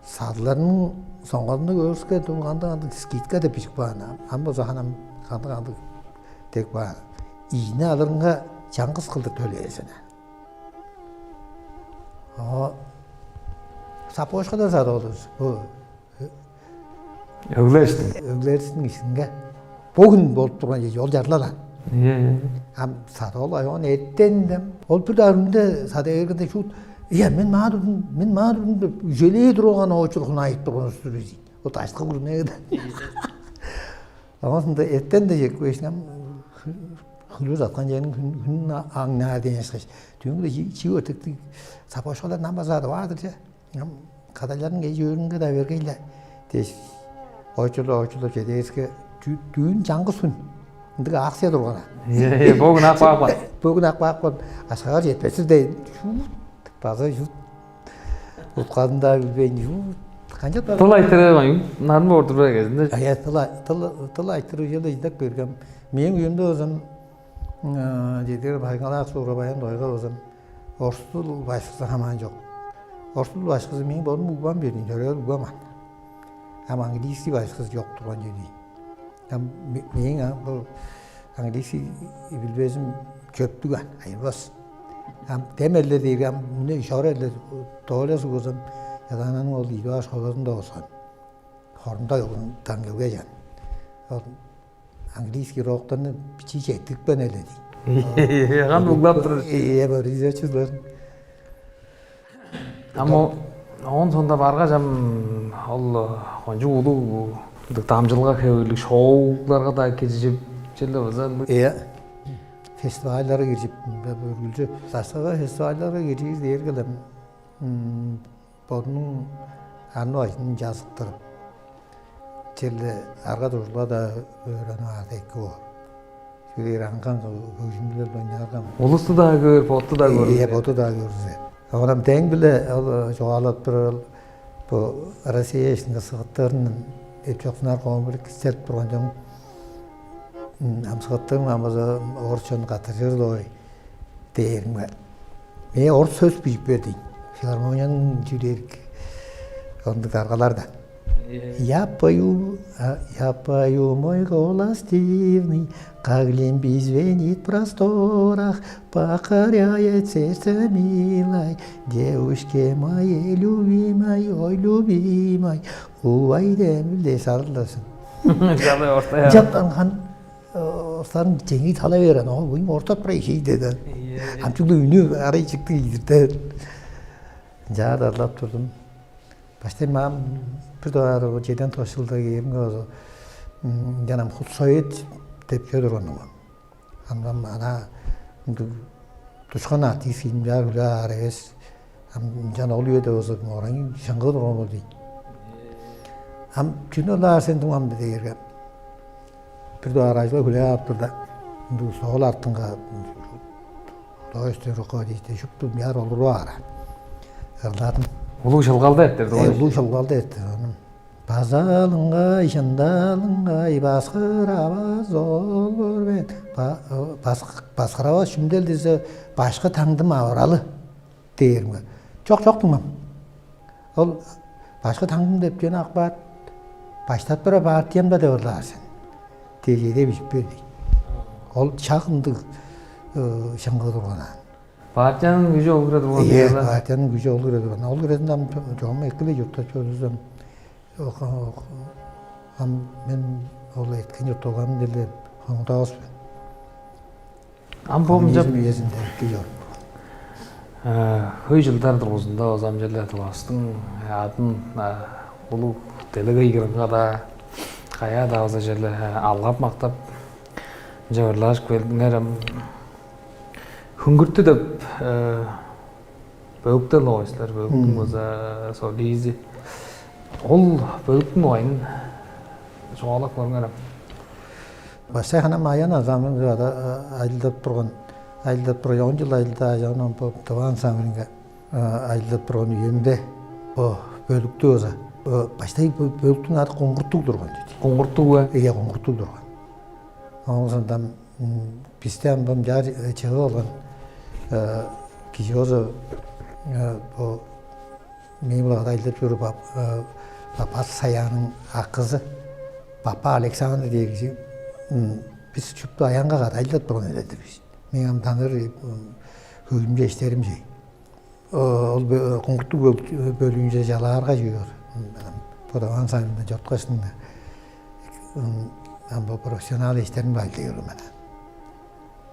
садыларның соңгазында көөрүске кандыг-кандыг скидка деп бижип каан. Ам болза ханам кандыг-кандыг деп каан. Ийни алырынга чаңгыс кылдыр төлээр сен. О сапожкадан садып алыр. Бу Өглээштиң. Өглээштиң ишинге бөгүн болуп турган чеже ол чарлалаан. Ие, ие. Ам садып алгай оон эртен дем ол бир даа үрүнде садып эгергенде шуут, «Ие, мен маа турдум, мен маа турдум» деп үжелээ турган оочур хунаайып турган устур бижик. Ол дашка күрүнээге. Оон эртен де чек бээшиң ам хүлүр саткан черин хүн аңнаар дээш кыш. Түңгү чип өртектиг сапошкалар намазаады баадыр че. Кадайларның эжи өөрүнге-даа бергей-ле дээш, оочулап-оочулап чедээривиске, дүүн чаңгыс хүн ындыг акция турган. Бөгүн ак баапкан. Бөгүн ак баапкан ашкагар четпес-тир дээн. Шуут база шуут уткадын-даа билбейн, шуут канчап Тыл айтырыы нарын боор турбай кезинде. Ая тыл тыл тыл айтырыы чылы идек бергем. Мээң үйүмдө болзам дедир Байгалаак Суурабаян дойга болзам Орустул башкызы хамаан чок. Орустул башкызы мээң бодум угбам бердиң, төрөөл угбам ан. Ам английский башкызы чок турган чүве дийин. Ам мээң бу английский билбезим чөптүг ан, айырбас. Ам дем эле дээрге ам муну ишор эле тооле сугузам, ядаананын ол идип аш холозунда болзун. Хорунда дан келгежен. Ол английский роктарны бичии четтикпен эле дейт. Яган углап тур. Э, э, бар изечилер. Ам оон сонда баргаш ам ол кончуг улуг дамчылга хевирлиг шоуларга да киржип, черле база Э, фестивальларга киржип, үргүлчү сасыга фестивальларга киржир дээргелем бодунуң аны бажын жазыктырып, черле арга дуржула-даа өөренип аар эки боор. Чүгээр аңган хөгжүмчүлер ойнаарган. Улусту-даа көөр, ботту-даа көөр. Ийе, ботту-даа көрүзер. Оон дең биле ол чугаалап турар бу Россия ишинде сыгыттарын эпчоксунар комплекс чедип турган чоң ам сыгыттың амаза орус чон каттыжыр ой дээримге. Мээ орус сөс бижип бердиң. Филармонияның чүдерик ындыг даргалар да. Я пою, а, я пою, мой голос дивный, как лимби звенит в просторах, покоряет сердце милой, девушке моей любимой, ой, любимой, увай демил дей сарылдасың. Жалай орта. Жаптан хан Остарын жеңи тала берген, ол буюм ортот бра ишей деди. Ам чүгле үнү арай чыкты ийдирде. Жаа дарлап турдум. Баштай маам бир дугаар ол жеден тос жылда кээримге болза, жанам худсовет деп чөдүр ону. Андан ана Ындыг тушкан артист кижи ынчаар хүлээп аар эвес. Ам ынчан ол үеде болза, орайың шыңгыы турган бол дейн. Ам чүнү ылаар сен дуңам дээрге, бир дугаар ажылга хүлээп ап турда, ындыг стол артынга, то есть руководитель шупту мынчаар олуруп аар. Ырладым. Улуг шылгалда эртер, э, дугай. Улуг шылгалда эртер ону. Базалыңгай, шындалыңгай, баскыравас ол бор мен. Ба-, ы, бас-, баскыравас чүмдел дизе, башкы таңдым авыралы дээримге. Чок, чок, дуңмам. Ол башкы таңдым деп чүвени ап каат, баштап тура партиямда деп ырлаар сен. Дээш эде бижип бер дейт. Ол шак ындыг, ы, шыңгыы турган аан. Партияның күжү ол хире турган. Ийе, дийин-не. Партияның күжү ол хире турган. Ол хирезинде ам чо-, чогум эки-ле чурттап чордувус ам. Ох, ох, ам мен ол эрткен чуртталгам-биле хонуктавас мен. Ам бо мынча коммунизм үезинде эки чоруп. Э, хөй чылдар дургузунда база ам черле Тывавыстың, э, адын, э, улуг делегей кырынга-даа, каяа-даа база черле, э, алгап-мактап, ынча ырлажып келдиңер ам. «Хүңгүртү» деп, э, бөлүктер-ле болгай силер, бөлүктүң, мм, база солизи. Ол бөлүктүң дугайын чугаалап көрүңер ам. Баштай ханам «Аян» ансамбльда, э, ажылдап турган, ажылдап турган, он чыл ажылдап, оон бо «Тыва» ансамблинге, э, ажылдап турган үемде, бо бөлүктү база, э, баштай бо бөлүктүң ады «Куңгуртуг» турган дийин. «Куңгуртуг» бе? Ийе, «Куңгуртуг» турган. Оон соонда, м, бисти ам бо мынчаар, э, чыып алган, э, кижи болза, э, бо мээң-биле кады ажылдап чоруур Бап-, э, Баппа Саяның акызы Баппа Александр дээр кижи, м, бис шупту «Аянга» кады ажылдап турган эвес-тир бис. Мээң ам таныыр, м, хөгжүмчү эштерим чей. Ол бө-, «Куңгуртуг» бөл-, бөлүүнче чалаарга чүве бар. Бодаван сайында чорткаш, ам бо профессионал эштерим баар дээр мен.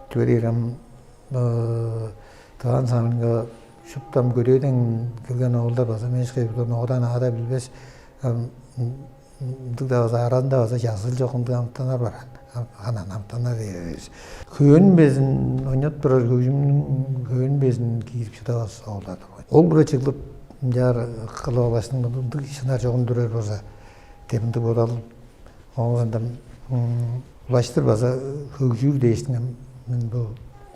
Чүге дээрге ам, э, Тыван самынга шуптам көдөөден келген оолдар база мен ышкаш билбес, оодан аада билбес, ам, ындыг-даа база, аразында база чазыыл чок ындыг амытаннар бар. Ам-, анаа амытаннар дээр эвес. Хөөн безин ойнап турар, хөгжүмнүң хөөн безин киирип шыдавас оолдар турган. Ол-биле чыглып, ынчаар кылып алгаштың, ындыг шынар чогун турар болза деп ындыг бодалым. Оон ынчан, м, улаштыр база хөгжүүр дээштиң, ам мен бо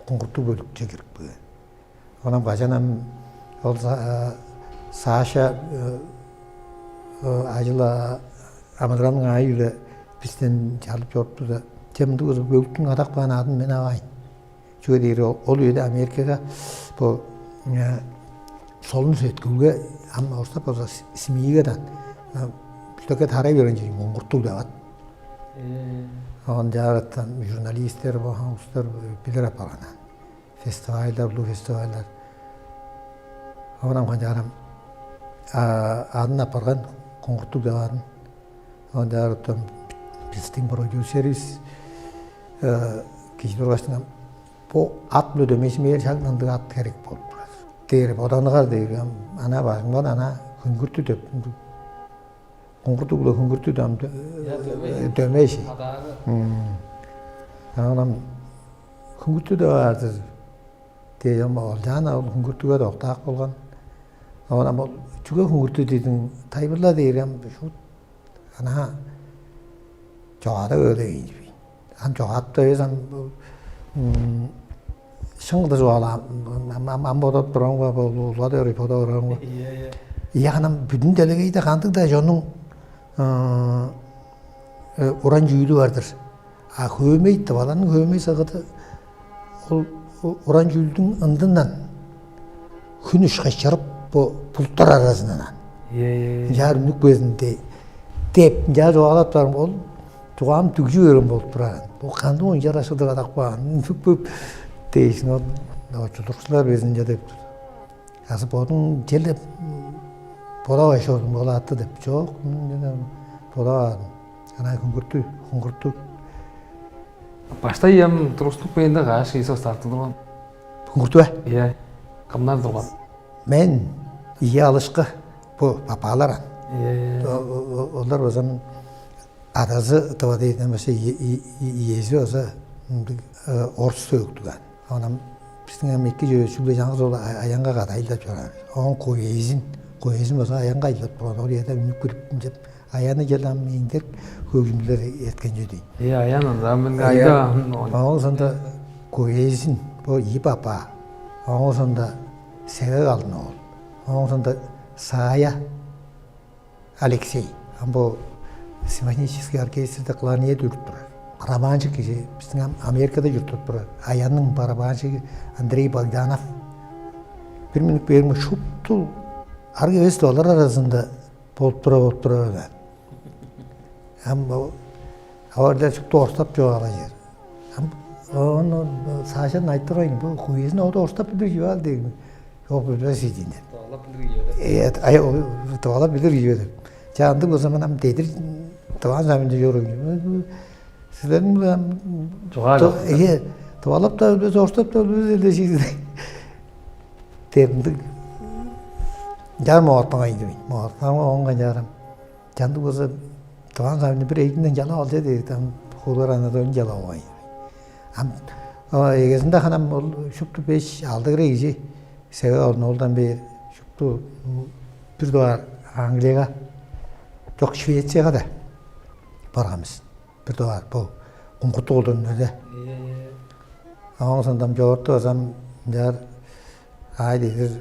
«Куңгуртуг» бөлүкче кирип каан. Оон ам кажан ам ол Са-, э, Саша, э, э, ажыл, а, амыдыралының аайы-биле бистен чалып чорупту-даа: «Че, мындыг болза, бөлүктүң адап каан адын мен авайн». Чүге дээрге ол, ол үеде Америкага бо, э, солун-сеткүүлге, ам орустап болза с-, СМИ-ге даан, э, бистиң тарай берген чүве «Куңгуртуг» деп ат. Э. Оон чаарыттан журналистер, бо улустар билир апарган. Фестивальдар, улуг фестивальдар. Оон ам канчаарам, а, адын апарган, «Куңгуртуг» деп адын. Оон чаарыттан бистиң продюсеривис, э, кижи тургаштың: «Бо ат-биле дөмей-шимээр шак ындыг ат херек болуп турар» дээр, боданыгар дээр, ам, анаа бажыңдан анаа «Хүңгүртү» деп, «Куңгуртуг» биле «Хүңгүртү» ам дө-, я, дөмей. Э, дөмей ши. Адаары. М. Анаа ам «Хүңгүртү» деп аар-дыр. Дээш, ам олчаан ол «Хүңгүртүгге» доктаап болган. Оон ам ол «Чүге Хүңгүртүг дидиң, тайылбырла» дээрге, ам шуут анаа чогаадып өлейн чүвейн. Ам чогаадып эвес, ам, м, шын кылдыр чугаалаан, ам, ам, ам бодап турарымга, бо улуга дээрге бодап турарымга. Ийе, ийе. Ийе, анаа бүдүн делегейде кандыг-даа чоннуң, э, э, уран чүүлү бар-дыр. А хөөмей, тываларның хөөмей сагыды ол у-, уран чүүлдүң ындындан хүн ышкаш чырып, бо булуттар аразындан. Ийе, ийе, ийе. Ынчаар үнүп безин де-, деп, ынчаар чугаалап турарым, ол чугаам дүгжү берген болуп турар. Бо кандыг оон чараш кылдыр адап каан, үнүп-үнүп дээш, ол, ол чудурукчулар безин ынча деп тур. Азы бодуң черле бодавайн чордуң ол атты деп. Чок, мен бодаваадым. Анаа «Хүңгүртүг, Хүңгүртүг». Баштай ам тургустунуп кээрге, каш кижи составта турган? «Хүңгүртүг» бе? Ийе. Кымнар турган? Мен, ийи алышкы, бо папалар ам. Ийе, ийе. О-, о-, о-, олар база адазы тыва дээрден башка, ие-, ие-, ие-, иези база мындыг, э, орус сөөктүг аан. Оон ам бистиң ам эки чүве чүгле чаңгыс ол аянга кады ажылдап чораан. Оон куэзин, куэзин база аянга ажылдап турган. Ол үеде үнүп кирип, ынчап аяны черле ам эңдерик хөгжүмчүлер эрткен чүве дийин. Э, аян анда мен Аян. Айда. Оон сонда куэзин, бо ийи папа. Оон сонда Севек Алдын-оол. Оон сонда Саая Алексей. Ам бо симфонический оркестрде кларнет үрүп турар. Барабанщик кижи, бистиң ам Америкада чурттап турар. Аянның барабанщиги Андрей Богданов. Бир минут берип, шупту арга эвес олар аразында болуп тура, болуп тура. Ам олар шупту орустап чугаалажыр. Ам ону Сашаны айтырган, бо куэзин ода орустап билир чүве ал дегин. Чок, билбес ийин деп. Тывалап билир кижи деп. Э, ай, ол тывалап билир кижи деп. Чаа, ындыг болза, мен ам дедир Тываның самында чоруур. Силерниң биле ам Чугаа ту- чок. Э, тывалап-даа билбес, орустап-даа билбес эле шиизи деп. Ындыг. Чаа, моорттаңар ийин деп. Моорттаңар, оон канчаарым. Чаа, ындыг болза, Тываның самында бир эжинден чалап алча дээди, ам Хуулар Анатолийни чалап алган. Ам эгезинде ханам ол шупту беш-алды хире кижи Севек Алдын-оолдан бээр шупту бир дугаар Англияга, чок, Швецияга-даа барган бис. Бир дугаар бо куңгуртуг олдон үеде. Ооң соонда ам чоорту база ам ынчаар аай дедир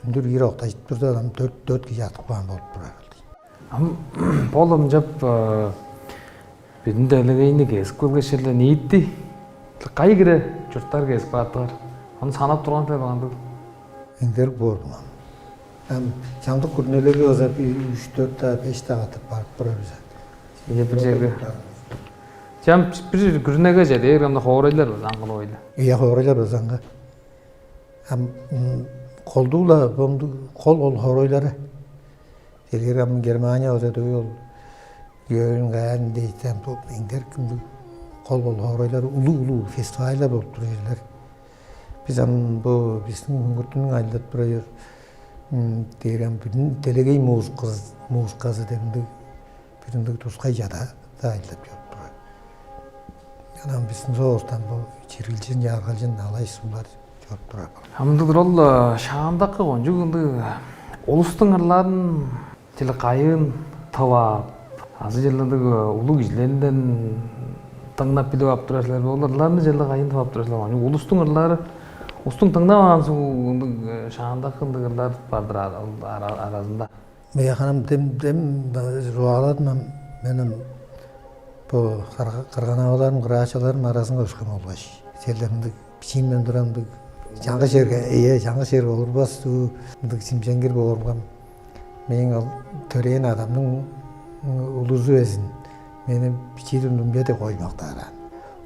үндүр киир октажып турда, ам дөрт, дөрт кижи артып каан болуп турар. Ам бо ам ынчап, э, бүдүн делегейни кезип келгеш, черле ниити кайы хире чурттар кезип кааттыңар? Ону санап турган силер бе, кандыг? Эңдерик боор-дур ам. Ам чамдык күрүнелерге база бир үш-дөрт-даа, беш-даа катап барып турар бис. Ийе, бир черге. Чам бир күрүнеге чеде бергенде хоорайлар база аңгылып ойла. Ийе, хоорайлар база аңгы. Ам, м, колдуу-ла, бо мындыг кол-кол хоорайлары. Чижээлээрге, ам Германия болза, дөө ол Кёльн, Каан дээштиң, бо эңдерик мындыг кол-кол хоорайлары, улуг-улуг фестивальдар болуп турар черлер. Бис ам бо бистиң Хүңгүртүнүң ажылдап турар, м, дээрге ам бүдүн делегей музыказы, музыказы деп ындыг бир ындыг тускай чадаа-даа ажылдап чоруп турар. Ынчан бистиң соовустан бо чергелчен, чагыргалчын алай-суглар чоруп турар. Ам ындыг-дыр ол, э, шаандакы кончуг ындыг улустуң ырларын черле кайыын тып ап, азы черле ындыг, э, улуг кижилерден дыңнап билип ап турар силер бе? Ол ырларны черле кайыын тып ап турар силер бе? Улустуң ырлары, улустуң дыңнаваан суг ындыг, э, шаандакы ындыг ырлар бар-дыр ара-, ара-, аразында. Мыяханам дем, дем, э, чугааладым ам, мен ам бо кырга-, кырган-аваларым, кырган-ачаларым аразынга өскен болгаш, черле мындыг бичиимден тура мындыг чаңгыс черге, ийе, чаңгыс черге олурбас, уу, мындыг чимченгир бооруңгам, мээң ол төрээн адамның, м, улузу безин мени бичии турумда мынча деп коймактаар аан: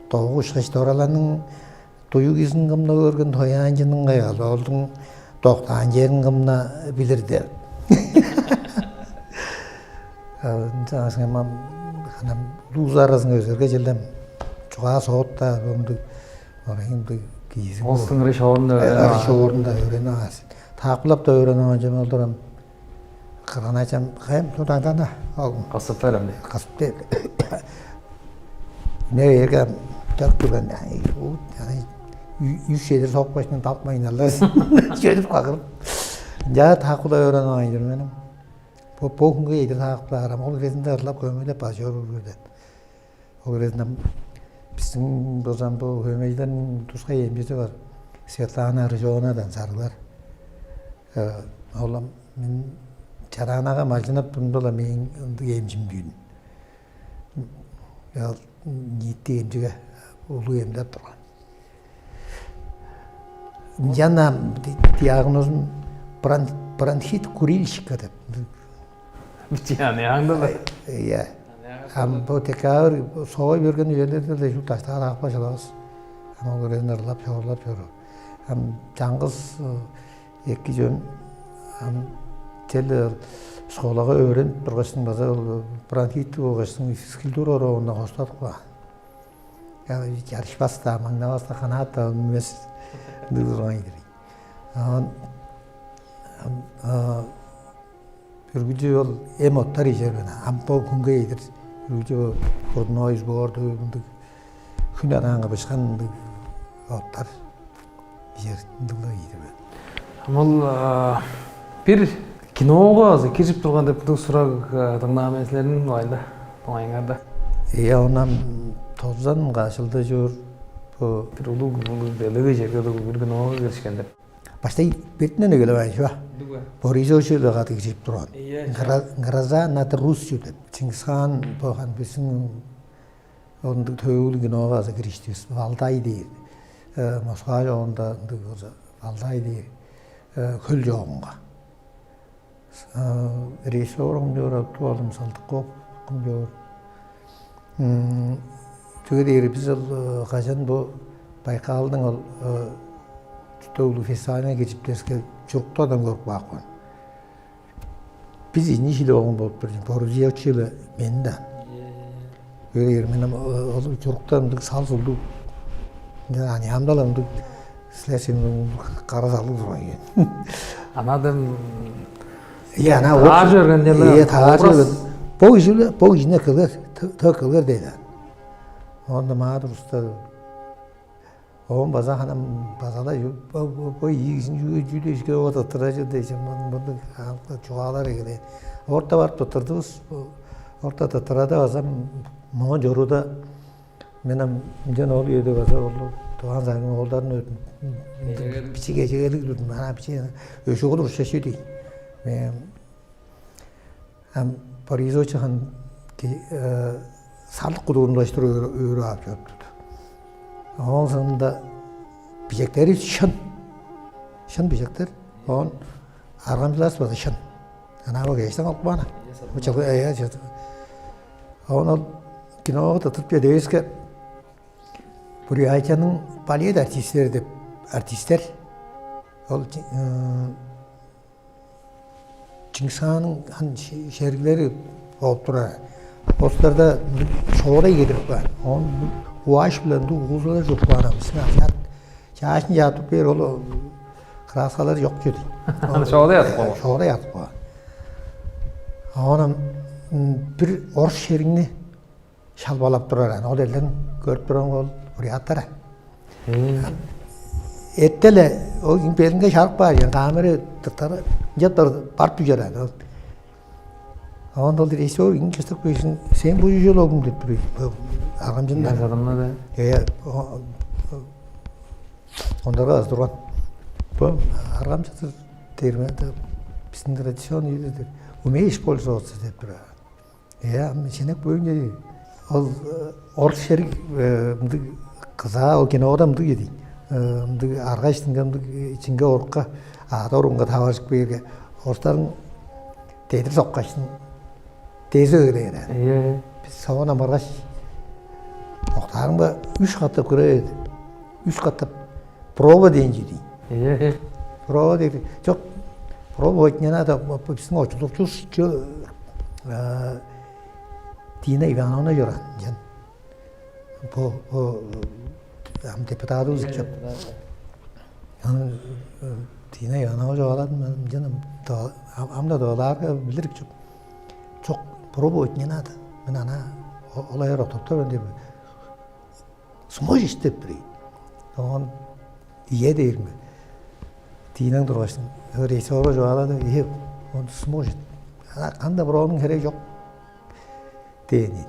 «Догу ышкаш дораларның дуюг изин кым-на көрген, тояанчының кайгал, олдуң доктаан черин кым-на билир» деп. А, ынчангаш ам, ханам, улус аразынга өзерге черле ам чугаа-соот-даа, ындыг, орайын ындыг кижизи. Ол сыңыры шоорунда, э, өөренип ыры алган. Шоорунда өөренип алган. Таакпылап-даа өөренип алган чүве ол-дур ам. Кырган-ачам, кайым, тудадана, ол кысып берем деп. Кысып деп. Не эрге чак турган, ай, уу, аны ү-, үш чедир соок башкын далып майналлар. Чөдүп кагырып. Ынча таакпылап өөренип алган чүве мен. Бо, бо хүнге чедир таакпылаар ам. Ол хирезинде ырлап, хөөмейлеп база чоруур үргүлден. Ол хирезинде бистиң болза бо хөөмейжилерниң тускай эмчизи бар. Светлана Рыжовнадан Сарыглар. Э, ол ам мен Чадаанага малчыннап турумда-ла мээң ындыг эмчим дүүн. Ол ниити эмчиге улуу эмдеп турган. Ынчан ам ди-, диагнозун брон-, бронхит курильщика деп. Бичии аны аңдыла. Э, ийе. Ам бо декабрь, бо соой берген үелерде-ле чүл даштаар аапкаш алавас. Ам ол хирезин ырлап, чоруйлап чоруур. Ам чаңгыс, э, эки чүвем, ам черле ол школага өөренип тургаштың база ол бронхит болгаштың физкультура уроогунда хостадып каан. Чарышпас-даа, маңнавас-даа, канаат-даа үнмес ындыг турган ийик. Оон, ам, а, үргүлчү ол эм оттар ижер мен. Ам бо хүнге чедир үргүлчү бо грудной сбор-дур, мындыг хүн адаанга бышкан мындыг оттар. Ижер ындыг-ла ийдир мен. Ам ол, а, бир киного азы киржип турган деп будуг сураг, а, дыңнаан мен силерниң дугайында, дугайыңарда. Ийе, оон ам тозан каш чылда чор бо бир улуг, улуг делегей черге улуг бир киного киришкен деп. Баштай бертинден эгелеп алыйн чүве. Ындыг бе? Борисович-биле кады киржип турган. Ийе. Гра-, «Гроза над Русью» деп. Чингис хаан бо хан биздиң ол ындыг төөгүлүг киного азы кириштивис. Валдай дээр. Э, Москва чоогунда ындыг болза, Валдай дээр. Э, хөл чоогунга. Э, режиссер кым чоор, Абдуалым Салдыков кым чоор. М, чүге дээрге бис ол, э, кажан бо Байкалдың ол, э, төөгүлүг фестивалына киржип дээшке, чуруктардан көрүп каапкан. Бис ийи кижи-ле болган болуп тур, Борисович-биле мен-даа. Ийе, ийе. Өлээр мен ам, э, ол чуруктар ындыг сал-сулдуг. Ынчан аныяамда-ла ындыг силер сен ындыг кара салдыг турган экен. Анаа-даа, м, Ийе, анаа тааржы ол берген черле, ийе, тааржы образ берген. Бо кижи-биле, бо кижини эккелгер, тө-, тө эккелгер дээр. Оон-даа маа туруста. Оон база ханам база-ла ю-, бо, бо, бо ийи кижини чүү, чүү дээшке, оът ыттырар чүве дээш, мын-, мындыг чугаалар эгелээн. Орта барып тырттырдывыс. Орта тырттырарда база м-, моон чорууда мен ам ынчан ол үеде база ол Тываның Сарыгның оолдарын өөрүп, бичии кежегелиг турдум. Ана бичии өшүг кылдыр ушча чүү дейн. Мен ам Борисович хан ки-, э, сарлык кудуурун улаштыр өөрүп ап чоруп турду. Ооң соонда бижектери шын. Шын бижектер. Оон аргамчылааш база шын. Ана бо кештен алып каан. Бо чылгы, э, э, чылгы. Оон ол киного тырттырып чеде бээривиске, Бурятияның балет артистери деп артисттер. Ол, э, Чингис хаанның хан ше-, шериглери болуп турар. Остарда шоорай кедирип каан. Оон уаш биле ындыг угузулар чуруп каан. Бистиң азиат чаашын чаатып бээр, ол краскалар чок чүве дейн. Аны шоорай артып каан. Шоорай артып каан. Оон ам, м, бир орус шеригни шалбалап турар аан. Ол эрлерин көрүп турган ол буряттар. Ээ. Эртеле ол белинге шарып каар, камера тыртары ынчап барып дүжер аан. Ол оон ол режиссер иң чыштык безин, «Сен бо чүжел огуң» деп тур. Бо аргамчын. Янзадымна да. Э, о-, о-, ондарга аз турган. Бо аргамчыдыр дээрме, биздин традиционный үйдүдүр. «Умеешь пользоваться» деп тур. Э, ам шенек бөөнче ол, э, орус шериг, э, мындыг кызаа ол кинода мындыг эди. Э, мындыг арга иштинге мындыг, э, ичинге орукка, аада оруунга таваржып кээрге, орустарың дедир соккаштың дези өгелээр. Ийе. Бис соон амаргаш, октаарымга үш катап кыра берди. Үш катап проба дээн чүве дейн. Ээ. Проба дээр. Чок, проба ойт не надо, бо, бо биздин очулукчувус чо, э, Дина Ивановна чораан, ынчан. Бо, бо, ам депутадывыс чоп. Аны, э, Дина Ивановна чугааладым, ынчан ам, ам-, ам-даа доолаарга билир чоп. Чок, проба ойт не надо. Мен ана о-, олай октоптор мен деп. Сможешь деп тур ийин. Оон ийе дээрим бе? Диинең тургаштың, режиссёрга чугаалады, ийе, он сможет. Ана кандай бир оонуң херээ чок дээн ийин.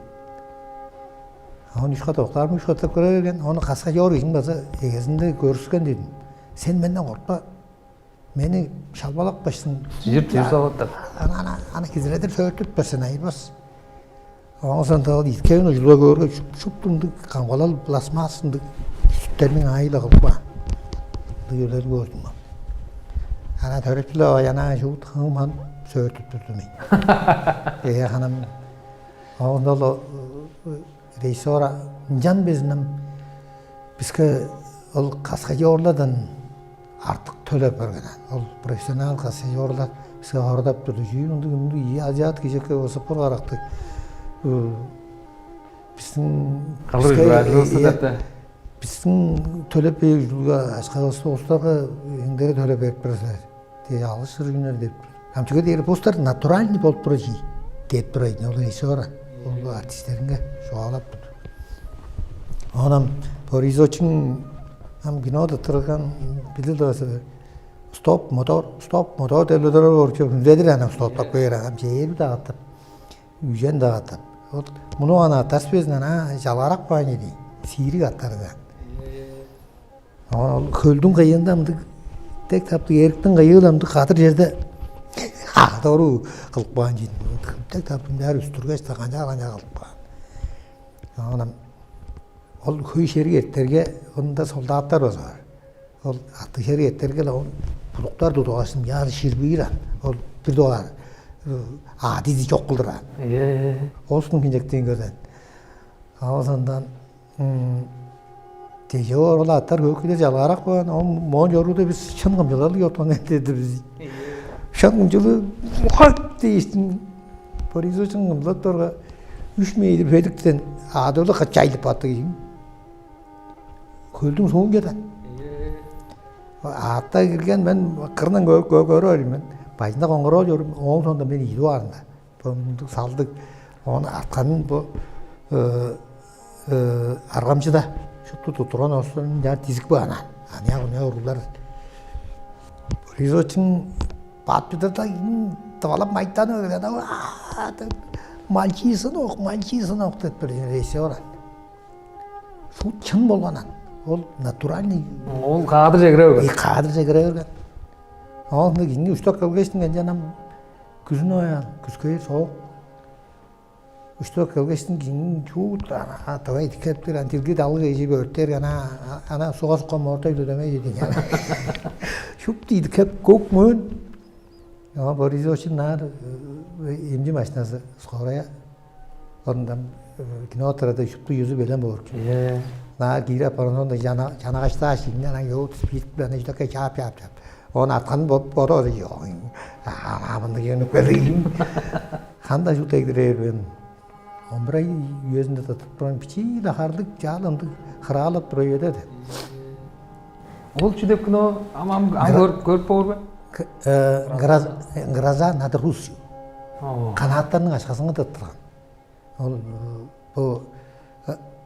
Оон үш кат октаарым, үш кат деп көре берген, ону каскадёр кижиң база эгезинде көрүскен дедим. Сен менден кортпа, мени шалбалап каштың. Чижип, чижип салгыптар. Аны, аны, аны хизиредир сөөртүп берсен, айырбас. Оон соонда ол иткевин ужула көөрге, шуп-, шупту ындыг камгалал пластмасс ындыг сүттерниң аайы-ла кылып каан. Ындыг чүвелерин көрдүм мен. Ана төрүттүле аяна шуут хыңман сөөртүп турдум мен. Ээ, ханам, оон ол, э, режиссёр ынчан безин ам биске ол каскадёрлардан артык төлеп берген. Ол профессионал каскадёрлар биске хорадап турду. Чүү мындыг, мындыг ийи азиат кижекке болза, бир карактыг. Э, биздин калыр биске, баарлыгыбызды, э, деп да. Биздин төлеп бээр ужурлуг акчавысты улустарга эңдере төлеп берип турар силер. Дээш алгыш-чырыыннар деп. Ам чүге дээрге бустар натуральный болуп турар чий деп турар ийин, ол режиссёр, ол артистеринге чугаалап турду. Оон ам Борисовичиң Ам кино тырттырган билир дывазы, стоп мотор, стоп мотор деп ле турар орчу, хүнзедир анам стоптап көөр анам чээрби дагатып, үжен дагатып. Вот муну ана атас безин ана жалгарак баан эди. Сиирик аттарыган. Ол хөлдүң кыйыында мындыг, тек таптыг эриктиң кыйыыл амдыг кадыр черде ага дору кылып каан чейин. Тек таптың баары үстүргеш канчаар канчаар кылып каан. Оон ол хөй шериг эрттерге ында солдаттар база бар. Ол аттыг шериг эрттерге ол будуктар тудугашын яар ширбиир ан. Ол бир дугаар аадизи чок кылдыр ан. Оостун кинчектиин көрден. Оозундан тежээ оргула аттар көкүлер жалгаарак болган. Ол моон чорууду бис шын кымчылалыг чорткан эдеди бис. Шын кымчылы хак дээштин. Борисовичиң кымчылап турга үш мейди бедиктен аадылы качайлып баттыг ийин. Хөлдүң соон кетен. Аатта кирген мен кырынан көрүп мен. Бажында коңгороо чорум. Оон соонда мен ийип аарында. Бо мындыг салдыг. Ону артканын бо аргамчыда шупту туттурган оостон чаар дизик баан. Аныяк уруглар Борисовичиң бат бидирде тывалап майтанып эгеледи. Мальчишинок, мальчишинок деп бир режиссер. Шут чын болган ан. Ол натуральный. Ол каадырже кире берген. Каадырже кире берген. Ол кижини уштап келгештиң энче анам күзүн оян, күскээр соок. Уштап келгештиң кижиниң чуут ана давай дикептир ан тилги далыг эжип өртээр ана ана суга суккан мордой дөмей дедиң ана. Шуп дийди кеп көк мөөн. Ама Борисович наар эмчи машинасы скорая ондан кино турада шупту юзу белен боор. Наар киирип апарган сонда чанагачтаа шиинден ана ёут спирт билен иждекке чаап чаап чаап. Ону аткан боду озу ёгуң. Ана мындыг ёнуп келдим. Ханда шут эгдирээр мен. Он бир ай үезинде тыттып турган бичии-ле харлыг чаал ындыг хыраалап тура үеде. Ол чү деп кино ам ам ам көрүп көрүп боор бе? Гроза над Русью. Канааттарның ашказынга тыттырган. Ол бу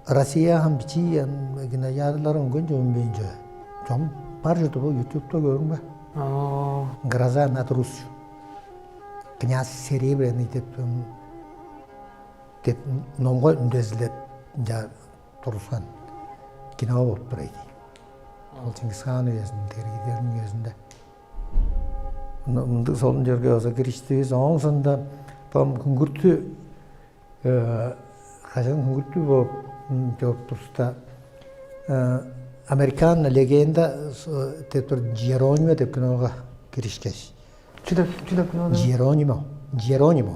Россия һәм бичии кинотеатрлар өнген жомун бейинче. Чом бар чорду бу ютубта көрүң бе? Гроза над Русью. Князь Серебряный деп деп номго үндезилеп турускан кино болуп турар ийди. Ол Чингис хаан үезинде, тергиидерниң үезинде. Мындыг солун черге база кириштивис. Ооң соонда бам күңгүртү кажан күңгүртү болуп чоруп турувуста Американ легенда деп тур Джеронимо деп киного киришкеш. Чү деп чү деп кино? Джеронимо. Джеронимо.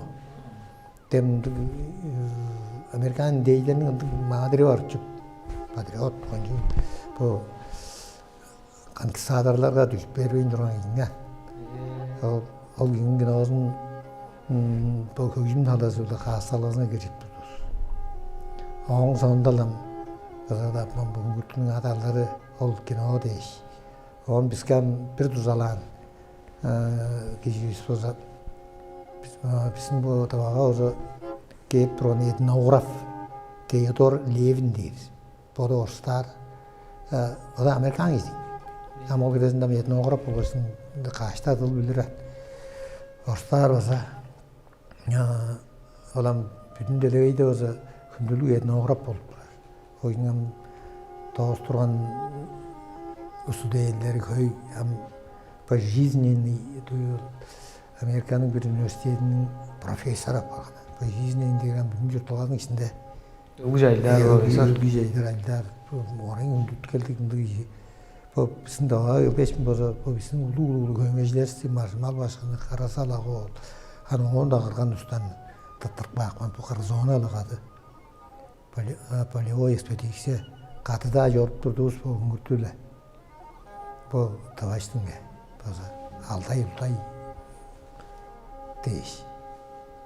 Демдиг американ индейлерниң ындыг маадыри бар чүп. Патриот кончу бу конкистадорларга дүжүп бербейн турган кижиңер. Ол ол кижиниң киноозун бу хөгжүм талазы-биле каасталгазынга киржип турдувус. Ооң соонда-ла ызадап бүгүнгүртүнүң адалдары ол кино дээш. Оон биске ам бир дузалаан киживис болза, биздин бо Тывага уже кээп турган этнограф Теодор Левин дээр. Боду орустаар, боду американ кижи. Ам ол кезинде этнограф болгаштың кашта дыл билир. Орустаар база ол ам бүдүн делегейде база хүндүлүг этнограф болуп турар. Оюн ам доостурган устудээлдери хөй ам по жизненный Американың бир университетинин профессору апарган. По жизненный деген бүдүн чуртталгазының ичинде Улуг чайлар, улуг чайлар айлар. Орайын үндүт келдик ындыг ийи. Бо биздин даваа келбешмин болза, бо биздин улуу улуу хөөмейжилеривисти маржымал башкыны карасал агы ол. Аны оон да кырган устан тыттырып каапкан бу кыргызоону алагады. Полевой экспедиция кады-даа чоруп турдувус бо үңүртү-ле. Бо тываштың бе база алдай-улдай дээш,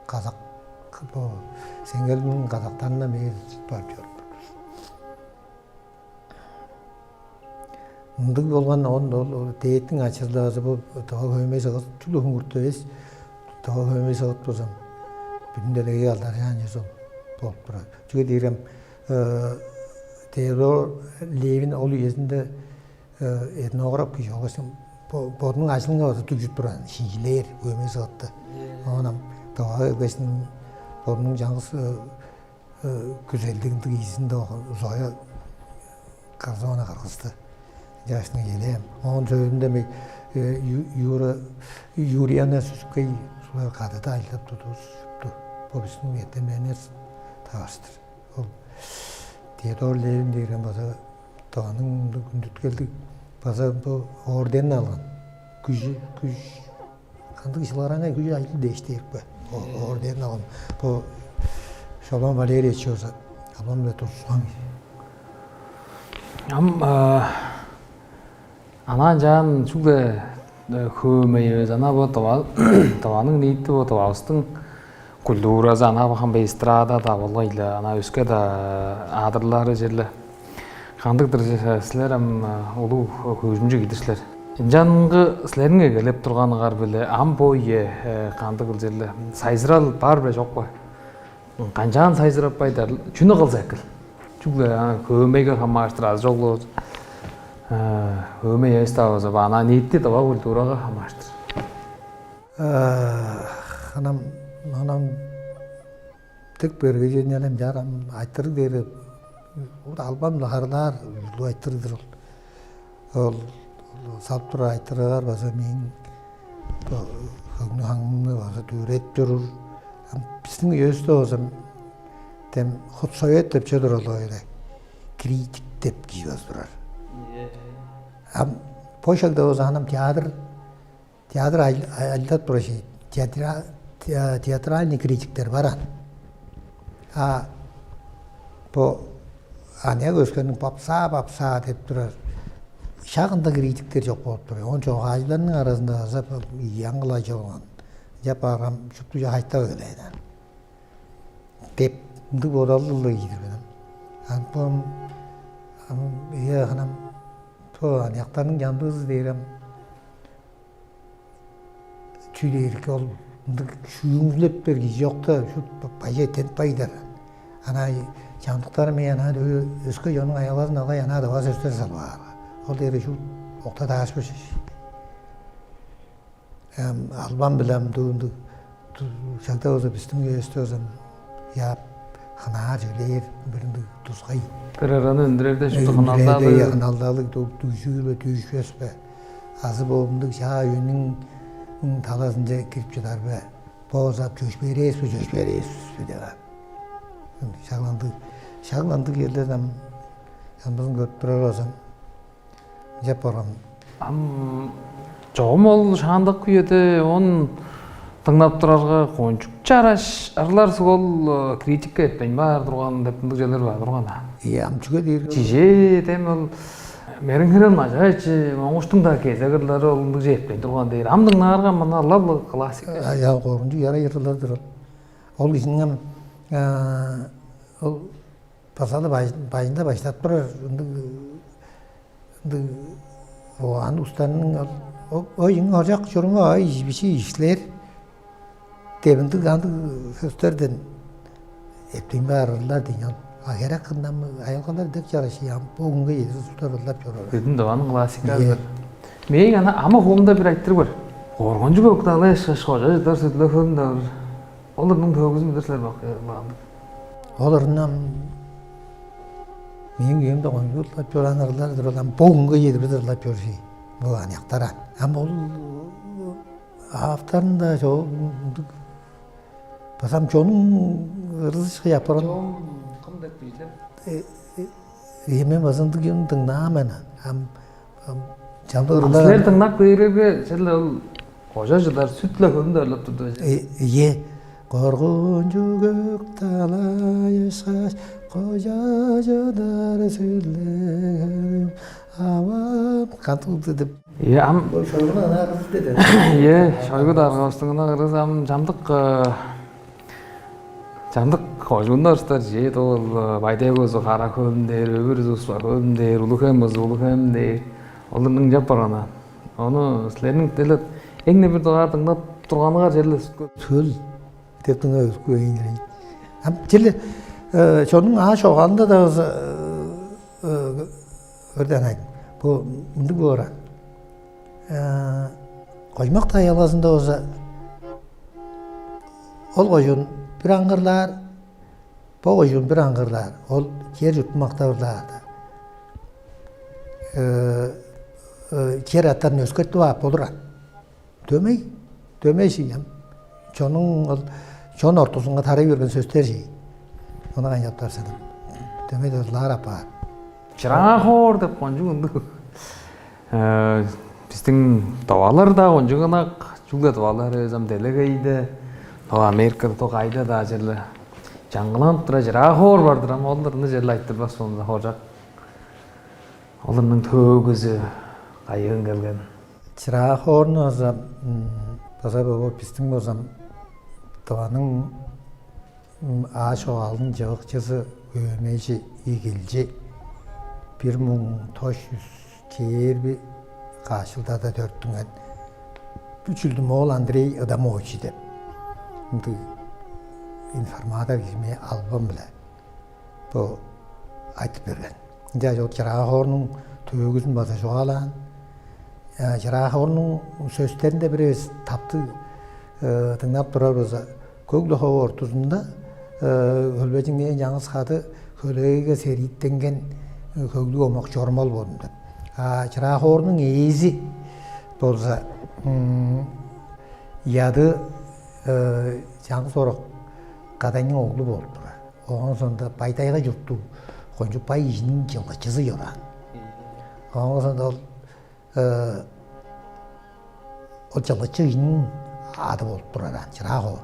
казак бо сеңгелиниң казактарындан бээр барып чоруп турдувус. Мындыг болган он ол дээттиң ачызылаазы бу тыва хөөмей сыгыс чүгле хуңгурту эвес, тыва хөөмей сыгыт болзам, бүдүн делегей алдаржаан чүве болуп турар. Чүге дээрем Теодор Левин ол үезинде этнограф кижи болгаш бодунуң ажылынга база дүгжүп турган, шинчилээр, хөөмей сыгытты. Оон ам Тывага келгештиң бодунуң чаңгыс күзелдиг ындыг изинде Зоя Кобзоновна кыргысты. Чаштың элээн. Оон сөөлүнде Юра Юрьевна Сүскей кадыда ажылдап турдувус. Бо бистиң эртемненивис таварыштыр. Ол Теодор Левин дээрген база Тываның үндүткелдиг база бо орденин алган. Күжү күш кандыг шылгараңгай күжү ажыл дээш дээрик бе? Орденин алган. Бо Шолбан Валерьевич болза албан-биле тургускан кижи. Ам ана ынчаан чүгле хөөмей эвес, ана бо Тываның ниити, бо Тывавыстың культуразы, ана бо хамбай эстрада-даа болгай-ла, ана өске-даа адырлары черле. Кандыг-дыр силер ам улуг хөгжүмчү кижи-дир силер. Ынчангы силерниң эгелеп турганыңар-биле ам бо үе кандыг-ыл черле? Сайзырал бар бе, чок бе? Канчаан сайзыраппай-дыр, чүнү кылза экил? Чүгле хөөмейге хамаарыштыр азы чогулу хөөмей эвес-даа болза, ана ниити тыва культурага хамаарыштыр. Ханам, ханам тек берге чүвени алам чаарам айтырыг дээри албан-ла харылаар улуг айтырыг-дыр ол. Ол салып турар айтырыгаар база мээң хөңнү-хаңымны база дүвүредип чоруур. Ам бистиң үевисте болза дем худсовет деп чүве турар ол, ойда критик деп кижи база турар. Ам бо шагда болза анам театр театр ажылдап турар шей, театральный критиктер бар аан. А бо аныяк өскенниң попса, попса деп турар шак ындыг критиктер чок болуп тур. Оон чогаалчыларның аразында база аңгылай чогунган. Ынчап баарга шупту чок айтап эгелээр аан деп ындыг бодалдыг-ла кижи-дир мен. Ам бо ам ие ханам бо аныяктарның чамдыызы дээр ам чүү дээрге ол ындыг шүүмүзүлеп бээр кижи чок-та, шуут бажы эттенип баар-дыр. Анаа чамдыктары мээ анаа өске чоннуң аялазын алгай, анаа дывас өстер салбаар. Ол дээрге шуут окта дааш бышаш. Албан биле ам дуу ындыг шагда болза бистиң үевисте болза яап хынаар чүглээр бир ындыг тускай. Бир ыраны үндүрерде шупту хыналдаалыг, хыналдаалыг дүгжүүр бе, дүгжүшпес бе? Азы бо мындыг чаа үениң талазынче кирип чыдар бе? Бо болза чөпшээрээвис бе, чөпшээрээвис бе деп ам. Шагландыг, шагландыг черлер ам чамдызын көрүп турар болзам, деп барган. Ам чогум ол шаандакы үеде он дыңнап турарга кончуг чараш ырлар суг ол критикке эртпейн баар турган деп ындыг черлер бар турган аа. Ийе, ам чүге дээр? Чижээ дем ол Мериңхирел Мажаевич Моңгуштуң-даа кезек ырлары ол ындыг четпейн турган дээр. Ам дыңнаарга мына ылап-ла классик. Аял коргунчуг ярай ырлар-дыр ол. Ол кижиниң ам ол базалы бажында баштап турар ындыг ындыг оан устарның ол оюң ожак чурумга ой бичи ишлер деп ындыг андыг сөстерден эптейн баар ырлар дейн ол. А херек кындан айылгалар дег чараш ам бо күнгө чедир устар ырлап чоруур. Бүдүн дываның классиказы. Мээң ана ама хуумда бир айтырыг бар. Коргончуг октаалай ышкаш кожа чыдар сүдүле хөлүн давыр. Оларның төөгүзүн билир силер бак. Оларның мээң үемде коңгурлап чораан ырлар-дыр, ол ам бо күнгө чедир бис ырлап чоржий. Бо аныяктар ам ол авторунда чогундуг базам чонуң ырызышкы япырын. Кым деп билдим? Эми базындык юм дыңнаан мен. Ам Чамдык ырлар. Силер дыңнап кээрерге черле ол кожа чыдар сүт-ле хөлүндө ырлап турду. Ийе. Коргунчуг көк далайышкаш, кожа чыдар сүлдегем авам кантыгды деп. Ийе, ам Шойгуну ынаар кызы деди. Ийе, Шойгу даргавыстың ынаар кызы ам чамдык Чамдык кожууннар устар чээ ол Бай-Тайга болза Кара-Хөлүм дээр, Өвүр болза Успа-Хөлүм дээр, Улуг-Хем болза Улуг-Хем дээр. Оларның чап барганы. Ону силерниң деле эң-не бир дугаар дыңнап турганыңар черле сүткү. Төл деп дыңнап өскү эйин. Ам черле чонуң аа шогаалында да өрден айын. Бо мындыг боор аан. Кожумак-даа аялгазында болза, ол кожуун бир аңгырлаар, бо кожуун бир аңгырлаар, ол чер-чуртту мактап ырлаар-даа. Чер аттарын өскертип ап болур аан. Дөмей, дөмей шиңем. Чонуң ол, чон ортузунга тарай берген сөстер ший. Ону канчаптар сен? Дөмей дылаар апаар. Чыраа хоор деп кончуг ындыг. Э, Биздин тывалар-даа кончуг ынак, чүгле тывалар эвес, ам делегейде, то Америкада, то кайда-даа черле чаңгыланып тура, чыраа хоор бар-дыр, ам оларны черле айтырбас болза хоржак. Оларның төөгүзү кайыын келген? Чыраа хоорну база, база бо биздиң болзам, Тываның ааш огаалын чыгыкчызы Өөмежи Игилчи бир муң тос чүс чээрби каш чылдада төрүттүнген. Бо чүүлдү моол Андрей Ыдамович деп ындыг информатор кижи мээ албан-биле бо айтып берген. Ынча ол чыраа хоорнуң төөгүзүн база чугаалаан. Чыраа хоорнуң сөстеринде бир эвес таптыг дыңнап турар болза, көк-ле хову ортузунда хөлбежиңнээн чаңгыс кады хөлегейге серииттенген хөглүг омак чормал болду деп. А чыраа хоорнуң ээзи болза яды чаңгыс орак кадайның оглу болуп турар. Оон соонда Бай-Тайга чурттуг кончуг бай кижиниң чылгычызы чораан. Оон соонда ол ол чылгычы кижиниң ады болуп турар аан, чыраа хоор.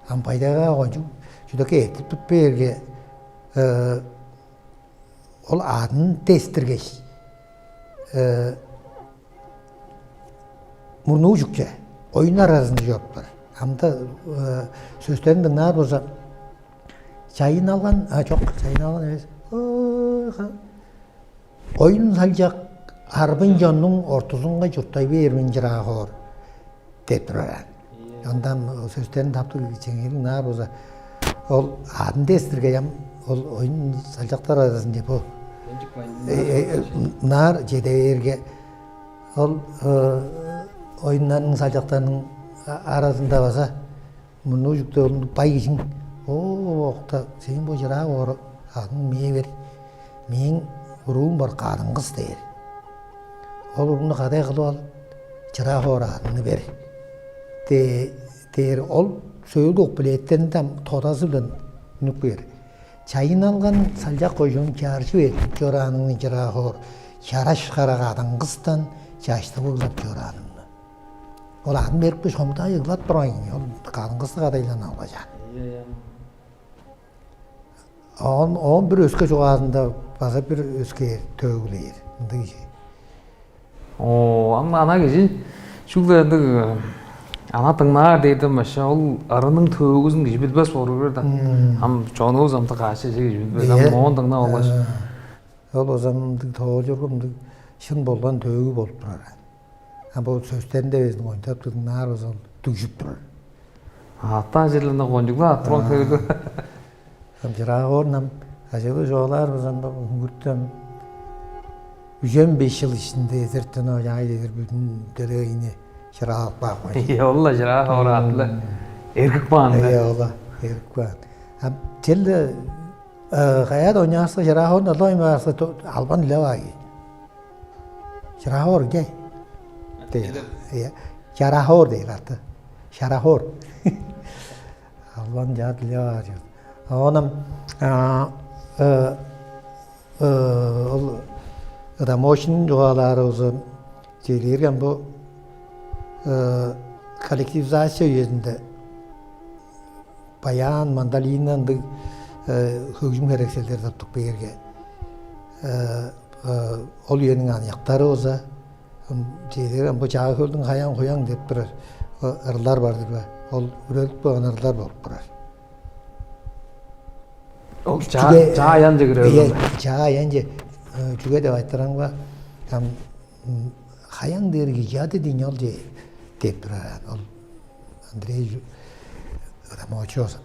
Ам Бай-Тайга кончуг чүдекке эртип туруп бээрге, ол адын дестиргеш, мурнуу чүкче, оюн аразында чоруптар. Амда сөстерин дыңнаар болза, чайын алган, а чок, чайын алган эвес. Оюн салчак арбын чоннуң ортузунга чурттай бээр мен, чыраа хоор деп турар аан. Ондан сөстерин таптыг чеңерин наар болза, ол адын дестиргей ам ол оюн салчактар аразында бо наар чеде бээрге, ол оюннарның салчактарының аразында база мурнуу чүкте ол бай кижиң: «Оо, окта, сээң бо чыраа хоор адың мээ бер, мээң уруум бар кадын кыс» дээр. Ол уруумну кадай кылып ал, чыраа хоор адыңны бер дээр. Ол сөөлгү куплеттеринде ам тодазы-биле үнүп кээр: «Чайын алган салчак кожуун чаржы берип чорааныңны, чыраа хоор, чараш кара кадын кыстан чаштыг ыглап чорааныңны». Ол адын берипкеш, хомудаа ыглап турган ийин, ол кадын кысты кадайлан алгаш аан. Оон, оон бир өске чугаазында база бир өске төөгүлээр. Мындыг кижи. Оо, ам ана кижи чүгле ындыг ана дыңнаар дээрден башка, ол ырының төөгүзүн кижи билбес болур бээр да. Ам чонувус ам каш чеже кижи билбес. Ам оон дыңнап алгаш. Ол озамдыг тоолчургумдуг шын болган төөгү болуп турар. А бо сөстеринде безин кончуп дыңнаар болза, ол дүгжүп турар. Ата ажырлыны кончуглап аттырып көөдү. Ам чыраа хоорунам ажылы жоолаар болзам, бо үңгүртем үжен беш чыл ишинде эзертен ол яай дедир бүдүн делегейни чыраалап каап кой. Ийе, ол-ла чыраа хоор атлы. Эргик баан да. Ийе, ола эргик баан. А чел каяада ойнаарса, чыраа хоорунда ылап ойнаарса, албан илеп ааги. Чыраа хоор ге. Дээр. Ийе. Чараа хоор дээр аты. Чараа хоор. Албан жаат илеп аар чыгыр. Оонам ол ыдамоочунун чугаалаары болза, чээлээрген бу коллективизация үезинде баян, мандолина ындыг хөгжүм херекселдер тыптып кээрге, ол үениң аныяктары болза, чээлээрген бу чаа хөлдүң хаян-хуян деп турар ырлар бар-дыр бе? Ол үрелип калган ырлар болуп турар. Ол чаа, чаа аянче кире берген бе? Чаа аянче, чүге деп айтыраңга, там хаян дээр кижи ады дийин ол же деп турар ол Андрей Рамочооза.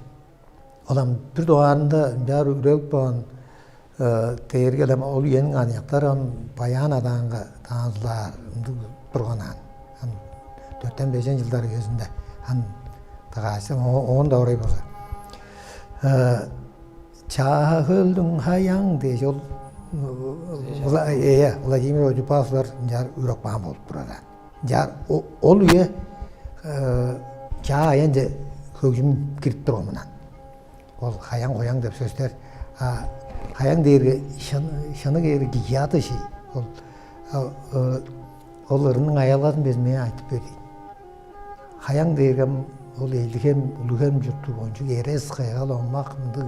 Ол ам бир дугаарында ынчаар үрелип калган Дээрге-ле ол үениң аныяктары ам баян адаанга танцылаар ындыг турган аан. Ам дөртен-бежен чылдар үезинде ам дагаашты оон-даа орай болза. Чаа хөлдүң хаяң дээш ол Вла- э, Владимир Одипасовлар ынчаар үреп каан болуп турар аан. Ынчаар ол үе чаа аянче хөгжүм кирип турган мынан. Ол хаяң-хояң деп сөстер. А хаяң дээрге шыны кээрге кижи ады ши. Ол ол ырының аялгазын безин меңээ айтып бер дейн. Хаяң дээрге ол элдигем улугем чурттуг ончуг эрес кыйгал омак ындыг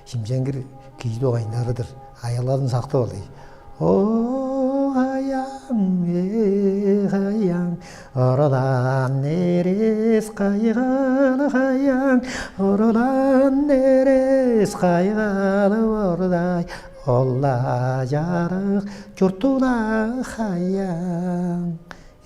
шимченгир кижи дугайындары-дыр. Аялгазын сактып ал дейн. О хаяң, э хаяң, орулаан эрес кайгалы хаяң, орулаан эрес кайгалы ордай, ол-ла чарык чурттуг-ла хаяң,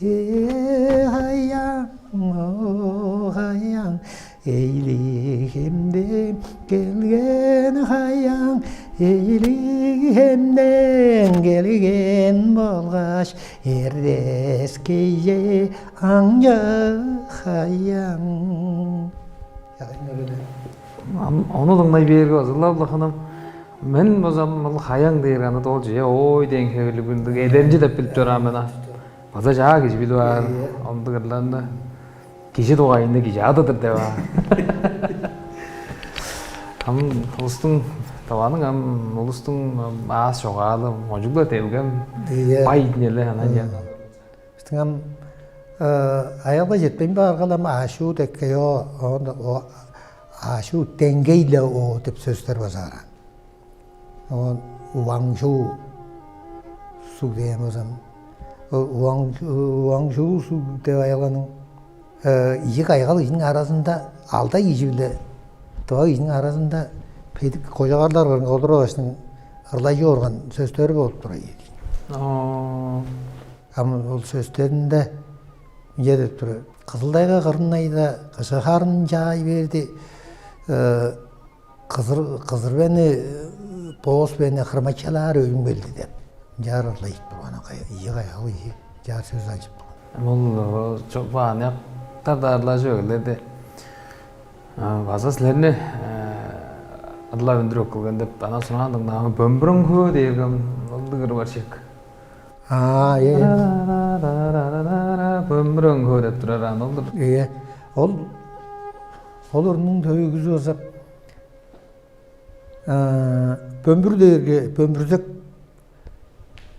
э хаяң, о хаяң, эйлиг хемден келген хаяң, эйлиг хемден келген болгаш эрдес кежээ аңчы хаяң. Ам ону дыңнай бээрге база-ла, Аллаханам, мен база ол хаяң дээр аны ол же ой дээн хевирлиг ындыг эдеринчи деп билип чораан мен а. База чаа кижи билип аар ындыг ырларны. Кижи дугайында кижи адыдыр деп аа. Ам улустуң, Тываның ам улустуң аас чогаалы, кончуг-ла делгем, бай ийин эле анаа. Бистиң ам аялга четпейн баарга-ла ам аашуу деккей оо, оон аашуу деңгей-ле оо деп сөстер база бар. Оон уаңшуу суг дээн болза, уаңшуу суг деп аялганың ийи кайгал кижиниң аразында, алдай кижи-биле тыва кижиниң аразында бедик кожагарлар кырынга олура баштың ырлажып орган сөстери болуп турар ийин. Ам ол сөстеринде мынча деп турар: Кызыл-Тайга кырын айда, кыжы харын чаай берди, кызыр кызыр бени, боос бени хырмачалаар өлүм келди деп. Ынчаар ырлайт турган ийи кайгал кижи, ынчаар сөс алчып турган. Ол чогбаан ыяктар-даа ырлажып эгеледи. База силерни ырлап үндүрүп эккелген деп ана сураан дыңнаамын. Бөмбүрөңгөө дээрге ындыг ыр бар чек. Аа, ээ. Бөмбүрөңгөө деп турар аны олдур. Ээ. Ол ол ырның төөгүзү болза, бөмбүр дээрге бөмбүрзек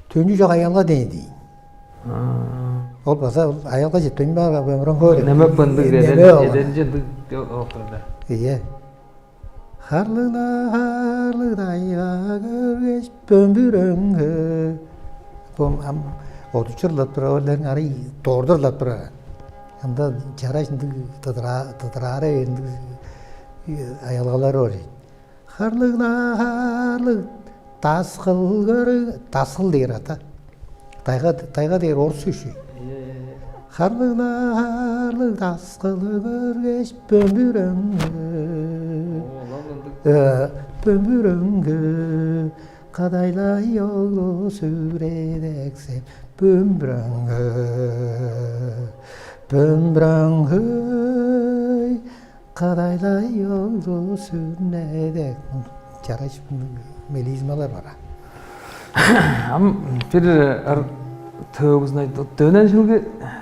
төнчү чок аялга дээн дейн. Ол база аялга четпейн баарга бөмбүрөңгөө деп. Немек бындыг эденче ындыг октурда. Ийе. Харлыг-ла харлыг тайга көргеш, бөмбүрөңгөө. Бом ам одучурлап тура олерин арай доордурлап тура. Анда чараш ындыг тыдыраара ындыг аялгалар бар. Харлыг-ла харлыг таскыл көрү таскыл дээр ата. Тайга тайга дээр орус үшү. Харлыг-ла харлыг таскылы көргеш бөмбүрөңгө. Бөмбүрөңгө кадайлай оглу сүредексеп бөмбүрөңгө. Бөмбүрөңгө кадайлай оглу сүрнедек. Чараш мелизмалар бар. Ам бир ыр төөгүзүн айтып, дөнен шилги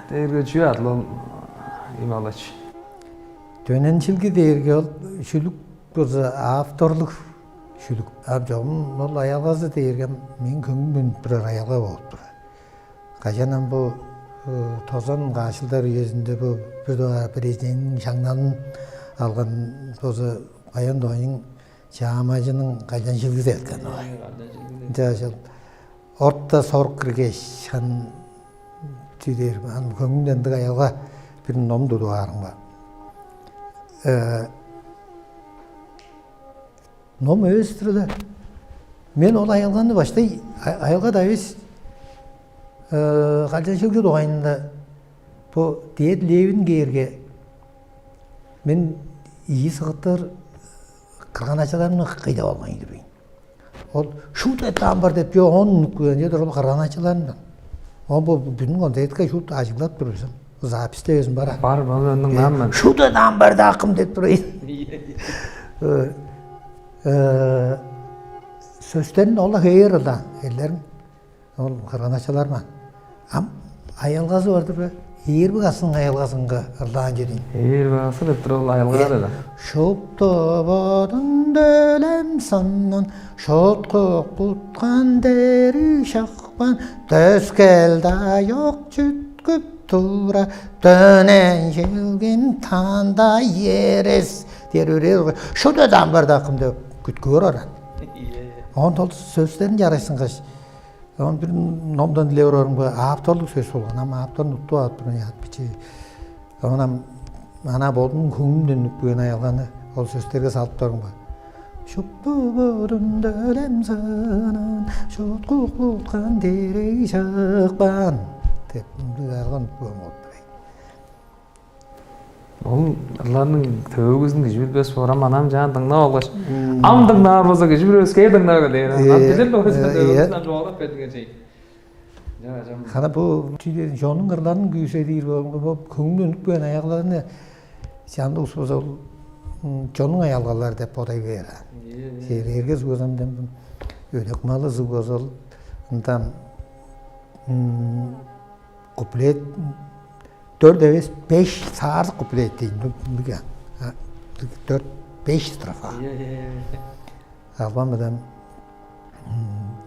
дээрге чүү адыл ол, Ималыч? Дөнен шилги дээрге ол шүлүк болза авторлуг шүлүк. Ам чогум ол аялгазы дээрге мээң көңнүмден турар аялга болуп турар. Кажан ам бо тозан каашылдар үезинде бо бир дугаар президентиниң шаңналын алган болза, Баян Доюң чаамажының калчан шилгизи эрткен баар. Ынча орта сорук киргеш, хан чүү дээр, ан көңүмден ындыг аялга бир ном тудуп аарым бар. Ном эвес-тир-ле. Мен ол аялганы баштай аялга-даа эвес, калчан шилги дугайында бо дед Левин кээрге, мен ийи сыгыттыр кырган-ачаларымны кыйдап алган ийдир мен. Ол шут эт амбар деп, чо, он мүнүт кыйган чедир ол кырган-ачаларындан. Он бо бүдүн концертке шут ажыглап тур бис. Записьте безин бар. Бар, бар, ындыг наам мен. Шут эт амбар дакым деп тур. Э, э, сөстерин ол хеер ылаан, эллерин. Ол кырган-ачалар маан. Ам аялгазы бар-дыр бе? Ийирби касың аялгазынга ырлаан чедиң. Ийирби касы деп тур ол аялгазы да. Шупту бодун делем саннан, шоткук буткан дери шакпан, төскел-даа чок чүткүп тура, дөнен челгин танда ерес. Дер өрээр. Шупту дамбар дакым деп күткүөр оран. Он ол сөстерин чарайсынгаш, он бир номдан дилеп орарымга авторлуг сөс болган. Ам авторун уттуп алып турган яат бичи. Оон ам ана бодунуң көңнүнден үнүп келген аялганы ол сөстерге салып турарымга. Шупту бодунда өлем санаан, шуткук буткан дерей шакпаан деп мындыг аялган болуп турай. Ол ырларның төөгүзүн кижи билбес боор, ам анам чаан дыңнап алгаш, ам дыңнаар болза, кижи бир өскээр дыңнап келээр. Ам билир болгаш, төөгүзүн ам чугаалап бердиңер чей. Жана бу чүден чонуң ырларын күүседир болган бо көңнү үнүп келген аялгаларны чамдык улус болза ол чонуң аялгалары деп бодай бээр. Силерге сугазам дем өдек малы сугазал ындан куплет дөрт эвес беш саарзык куплет дейн. Дөрт беш строфа. Албан бадан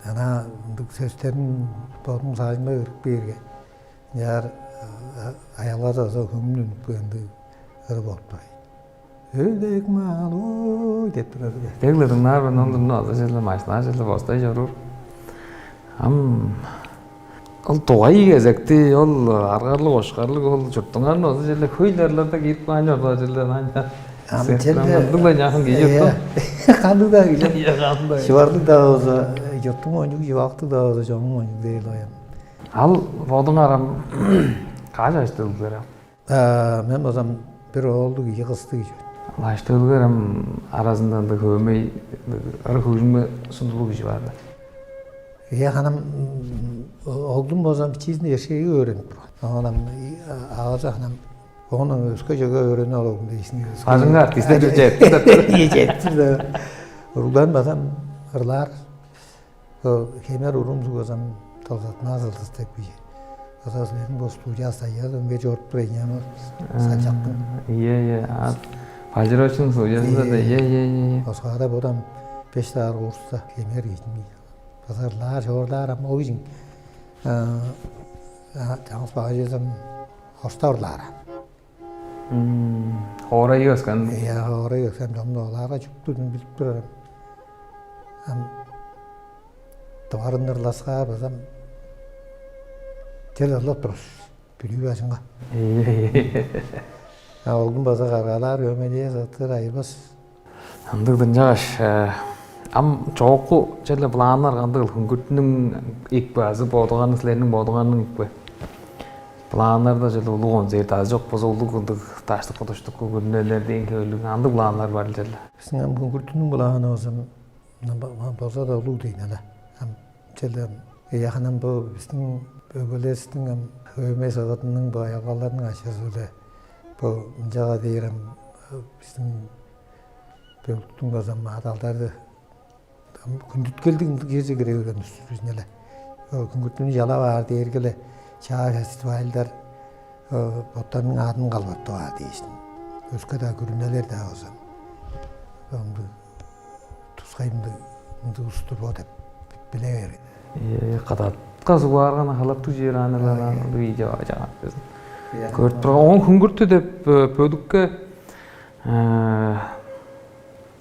ана ындыг сөстерин бодум саажымга өрүп бээрге, яар аялгада озо хөңнүн ындыг ыры болуп турай. Өдек маал ой деп турар. Дегле дыңнаар мен ондурну азы желе машина желе бостай чоруур. Ам ол дугай кезекти, ол аргарлыг ошкарлыг, ол чурттуңарны озу черле хөй дарларда киирип каан чорду черле анча. Ам черле ындыгла някын кижи чуртту. Кандыг-даа кижи. Чуварлыг-даа болза, чурттуң ончуг, чувактыг-даа болза, чонуң ончуг дээр оян. Ал бодуңар ам каш аштыылгылар ам? Мен болзам бир оолдуг ийи кыстыг кижи. Ал аштыылгылар ам аразында ындыг хөөмей ыры хөгжүмге сундулуг кижи бар да. Ийе, ханам оглум болзам бичиизинде эршээги өөренип турган. Оон ам авазы ханам оон өске чөге өөренип алыгын дейсиң. Бажыңга артисттер чептир деп. Ийе, чептир да. Уругларым базам ырлаар. Хемер урум сугазам толгатмаа сылдыс деп кижи. Оза силерниң бо студия стайга дөмге чоруп тур эйнем салчактың. Ийе, ийе. Балчыровичтиң студиязында да ийе, ийе, ийе. Оскада бодам беш даар курста хемер кижим. Базарлаар, чоорлаар ам ол кижиң чаңгыс багажызым хостаурлаар. Хоорайга өскен. Ийе, хоорайга өскен чомну олаарга чүктүрүн билип турар. Ам дыварын ырласкаар базам чел ырлап турус. Бүдүү бажыңга. Ийе. А олдун база каргаалаар өмелээ сыттыр айырбас. Ындыг дынчааш, ам чоокку черле планнар кандыгыл, хүнгүртүнүң икпе азы бодуганның, силерниң бодуганның икпе? Планнарда черле улуг концерт азы чок болза улуг ындыг даштыкы туштукку күрүнелер дээн хевирлиг андыг планнар бар черле? Биздин ам хүнгүртүнүң планы болза болза да улуг дейн ала. Ам черле яханам бу биздин өгбелериздин ам хөөмей сыгытының бу аялгаларның ашызы-биле бу ынчага дээр ам биздин бөлүктүң база маадалдары хүндүткелдиг ындыг черже кире берген улус бис эле. Күнгүртүнү чалап аар дээрге-ле чаа фестивальдар боттарының аадын калбаттып аар дээштин. Өске-даа күрүнелер-даа болза ындыг тускай ындыг ындыг улус-тур бо деп биле берген. Кадатка сугаарган халаптыг чээр аналардан видео чагат безин. Көрүп турган. Оон Күнгүртү деп бөлүкке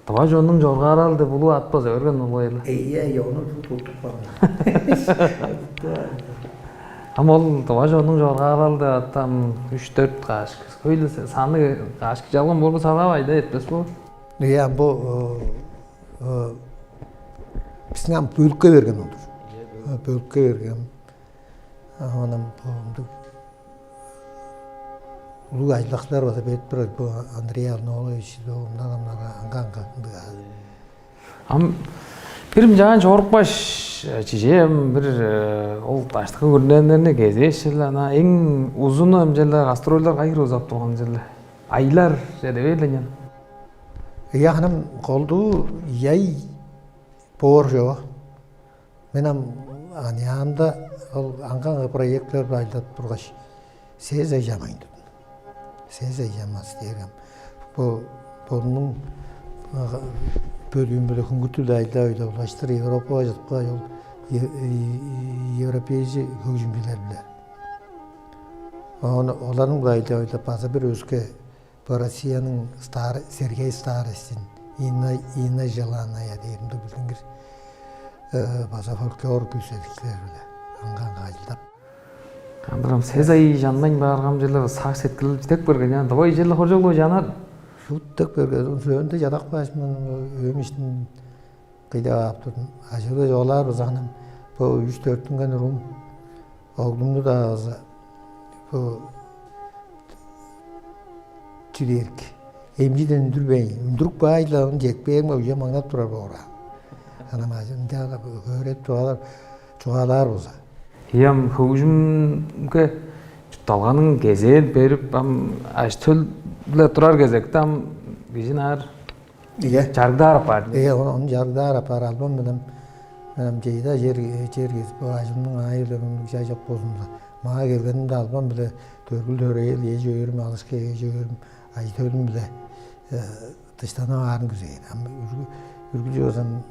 Тыва чоннуң чоргааралы деп улуу ат база өрген улгайлы. Ийе, ийе, ону туттуп калган. Ам ол тыва чоннуң чоргааралы деп аттан үч-дөрт кашка. Хөйле саны кашка чалган болбу салаап айда этпес бу. Ийе, ам бу биздин ам бөлүккө берген олдур. Бөлүккө берген. Оон ам бу улуг ажылдакчылар база берип турар, бу Андрей Арнолович, бо мындан амнага аңга-аңга ындыг аа. Ам Бир ынчаан чорупкаш, чижээ ам бир э, ол даштыкы күрүнелерни кезээш-ле, ана эң узуну ам черле гастрольдер кайы хире узап турган черле? Айлар чеде бээр эле ынчан. Ыяханым колдуу яй боор чоо. Мен ам аныяамда ол аңгы-аңгы проектилер-биле ажылдап тургаш, сес ай чамайын турдум. Сес ай чамас дээрге ам бо бодумнуң бөлүүм-биле хүнгүттүг-биле ажылдап-айлап улаштыр Европага чыдып кааш, ол европейжи хөгжүмчүлер-биле. Оон оларның-биле айлап-айлап база бир өске бо Россияның Сергей Старостин, Инна Желанная дээринде билдингир база фольклор күүседикчилер-биле аңгы-аңгы ажылдап. Андырам сес ай чанмайн бааргам черле сак сеткил чидек берген яан дывай черле хоржоглоо чанар. Шуут дег берген сөөнде чадак бааш мен өөм иштин кыйдап ап турдум. Ажыылы чоолаар бызаанам бо үч төрт күнген урум оглумну-даа база бо чүдээрик эмчиден үндүрбейн, үндүрүп каай-ла ону чекпээримге уя маңнап турар боор аа. Анан ажы ынчаалап хөөреп чугаалаар чугаалаар болза. Ийем хөгжүмге чуртталганың кезээн берип ам аштөлүле турар кезекте ам кижи наар Ийе. Чаргыдаар апаар. Ийе, ону чаргыдаар апаар албан менен менен жейда жер жер кезип бо ажымның аайы-биле мындыг жай жок болзун. Маа келгенимде албан биле төргүл төрөөл эже өөрүм алышка эже өөрүм ажы-төлүм биле дыштанып аарын күзээр. Ам үргүлчү болзам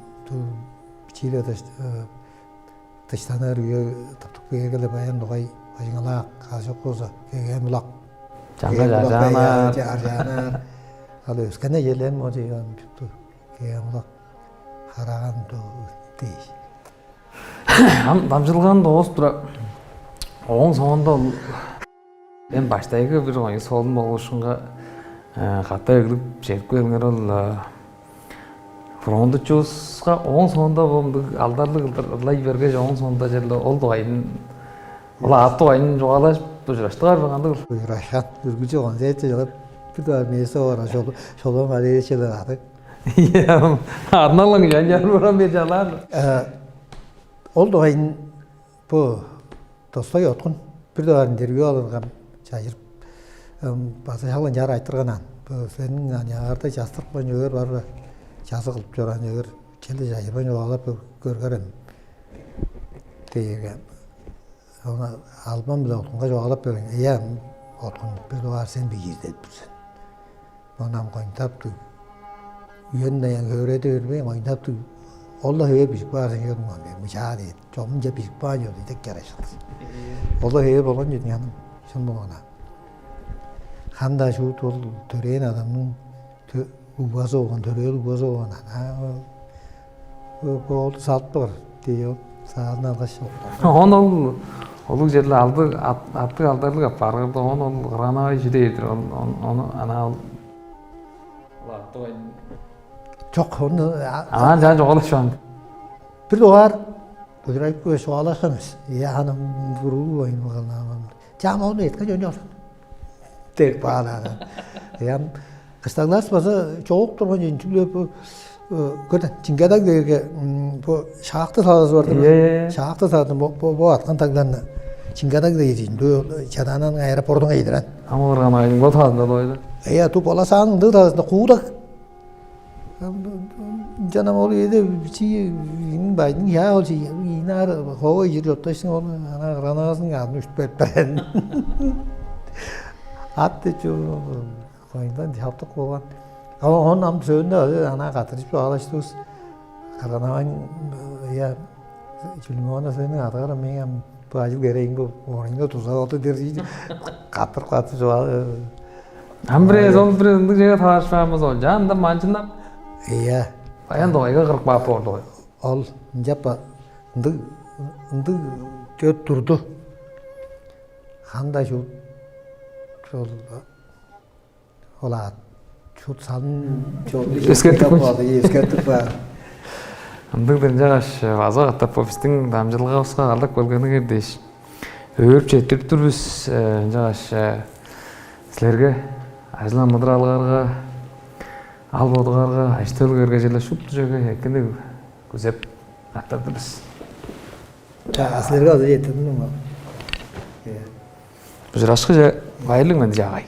бичииле дыштаныр үе тыптып кээрге-ле баян дугай бажыңалаак, азы чок болза кегээн булак. Чаңга чаржаанаар. Чаржаанаар. Ал өскене желем ол жыйган чупту кегээн булак хараган дуу дээш. Ам дамчылган доос тура ооң соонда ол мен баштайгы бир оюн солун болушунга ката өглүп чедип келиңер ол фронтучувуска ооң соонда мындыг алдарлыг ылдыр ырлай бергеш ооң соонда черле ол дугайын ол аат дугайын чугаалажып ужураштыгар бе кандыгыл? Ужурашкан үргүлчү концертче чылып бир дугаар место боор шолом алеевичелер ады. Арналың жанчар буран бер жалаар. Ол дугайын бу Достой Откун бир дугаар интервью алыргам чажырып база шалган чаар айтырган аан. Бо сениң аныягарда частырыпкан чөөр бар бе? Чазы кылып чораан чөөр челе чажырбайн чугаалап көргерем. Дээрге ону албан биле Откунга чугаалап берген. Ийе, Откун бир дугаар сен бижиир деп тур сен. Ону ам коюнтаптыг үен даян хөөреди бербейн коюнтаптыг ол-ла хевээр бижип каар сен чордуң ам бе мыжаа дээр. Чогумча бижип каан чорду идек чараш кылдыр. Ол-ла хевээр болган чүдүң аным шын болгана. Хам-даа шуут ол төрээн адамның угбазы болган, төрөөл угбазы болган. Ана ол салыптыгыр дей ол саазын алгаш. Он ол улуг черле алды аттыг алдарлыг аппааргырда он ол кырган авай чүдээр-дир. Ону ана ол Чок, ону аан жаан чугаалашпаан. Бир дугаар Кудурайып көөр чугаалашкан эвес. Я аны буруу боюн кылган. Чаам ону эткен жөн жок. Деп баалаан. Ям кыстаглаас база чогуп турган жөн чүгле бу көрдүң Чингадаг дээрге бу шаакты саазы бар. Шаакты саазы бу аткан тагларны Чингадаг дээр жин. Бу Чадаананын аэропортунга ийдирен. Ама барган айын бо таазында дойду. Эя ту боласаан ындыг таазында куудак. Жанам ол эде чи ин байдың я ол чи инар хоо ижир жотташсың ол ана граназың аны үштүп берип берен. Ат деп чу коюндан чаптык болган. Он ам сөөнүндө ана катырышып чугаалаштывыс. Кырган аваң я Чүлмөөнү сени адыгар мээң ам бу ажыл керээң бу орайында туза болду дер катыр катыр чугаалап. Ам бирээзи ол бир ындыг чеге таарышпаан болза ол жаанда манчыннап. Ийе. Баян дугайга кырып каап боорду. Ол ынчап ындыг ындыг чөт турду. Хандай шуут ол ол аат шуут салын чогул Эскертип кой. Эскертип каар. Ындыг дынчагаш база катап бо биздин дамчылыгыбызга калдык болгонуңар дээш өөрүп четтирип тур бис. Ынчагаш силерге ажыл амыдыралыңарга ал бодуңарга аштөөлүңерге черле шупту чөге экини күзеп Аттардыңыз. Чаа, силерге азы жетирдим. Бужурашкыже байырлыг мен чаагай.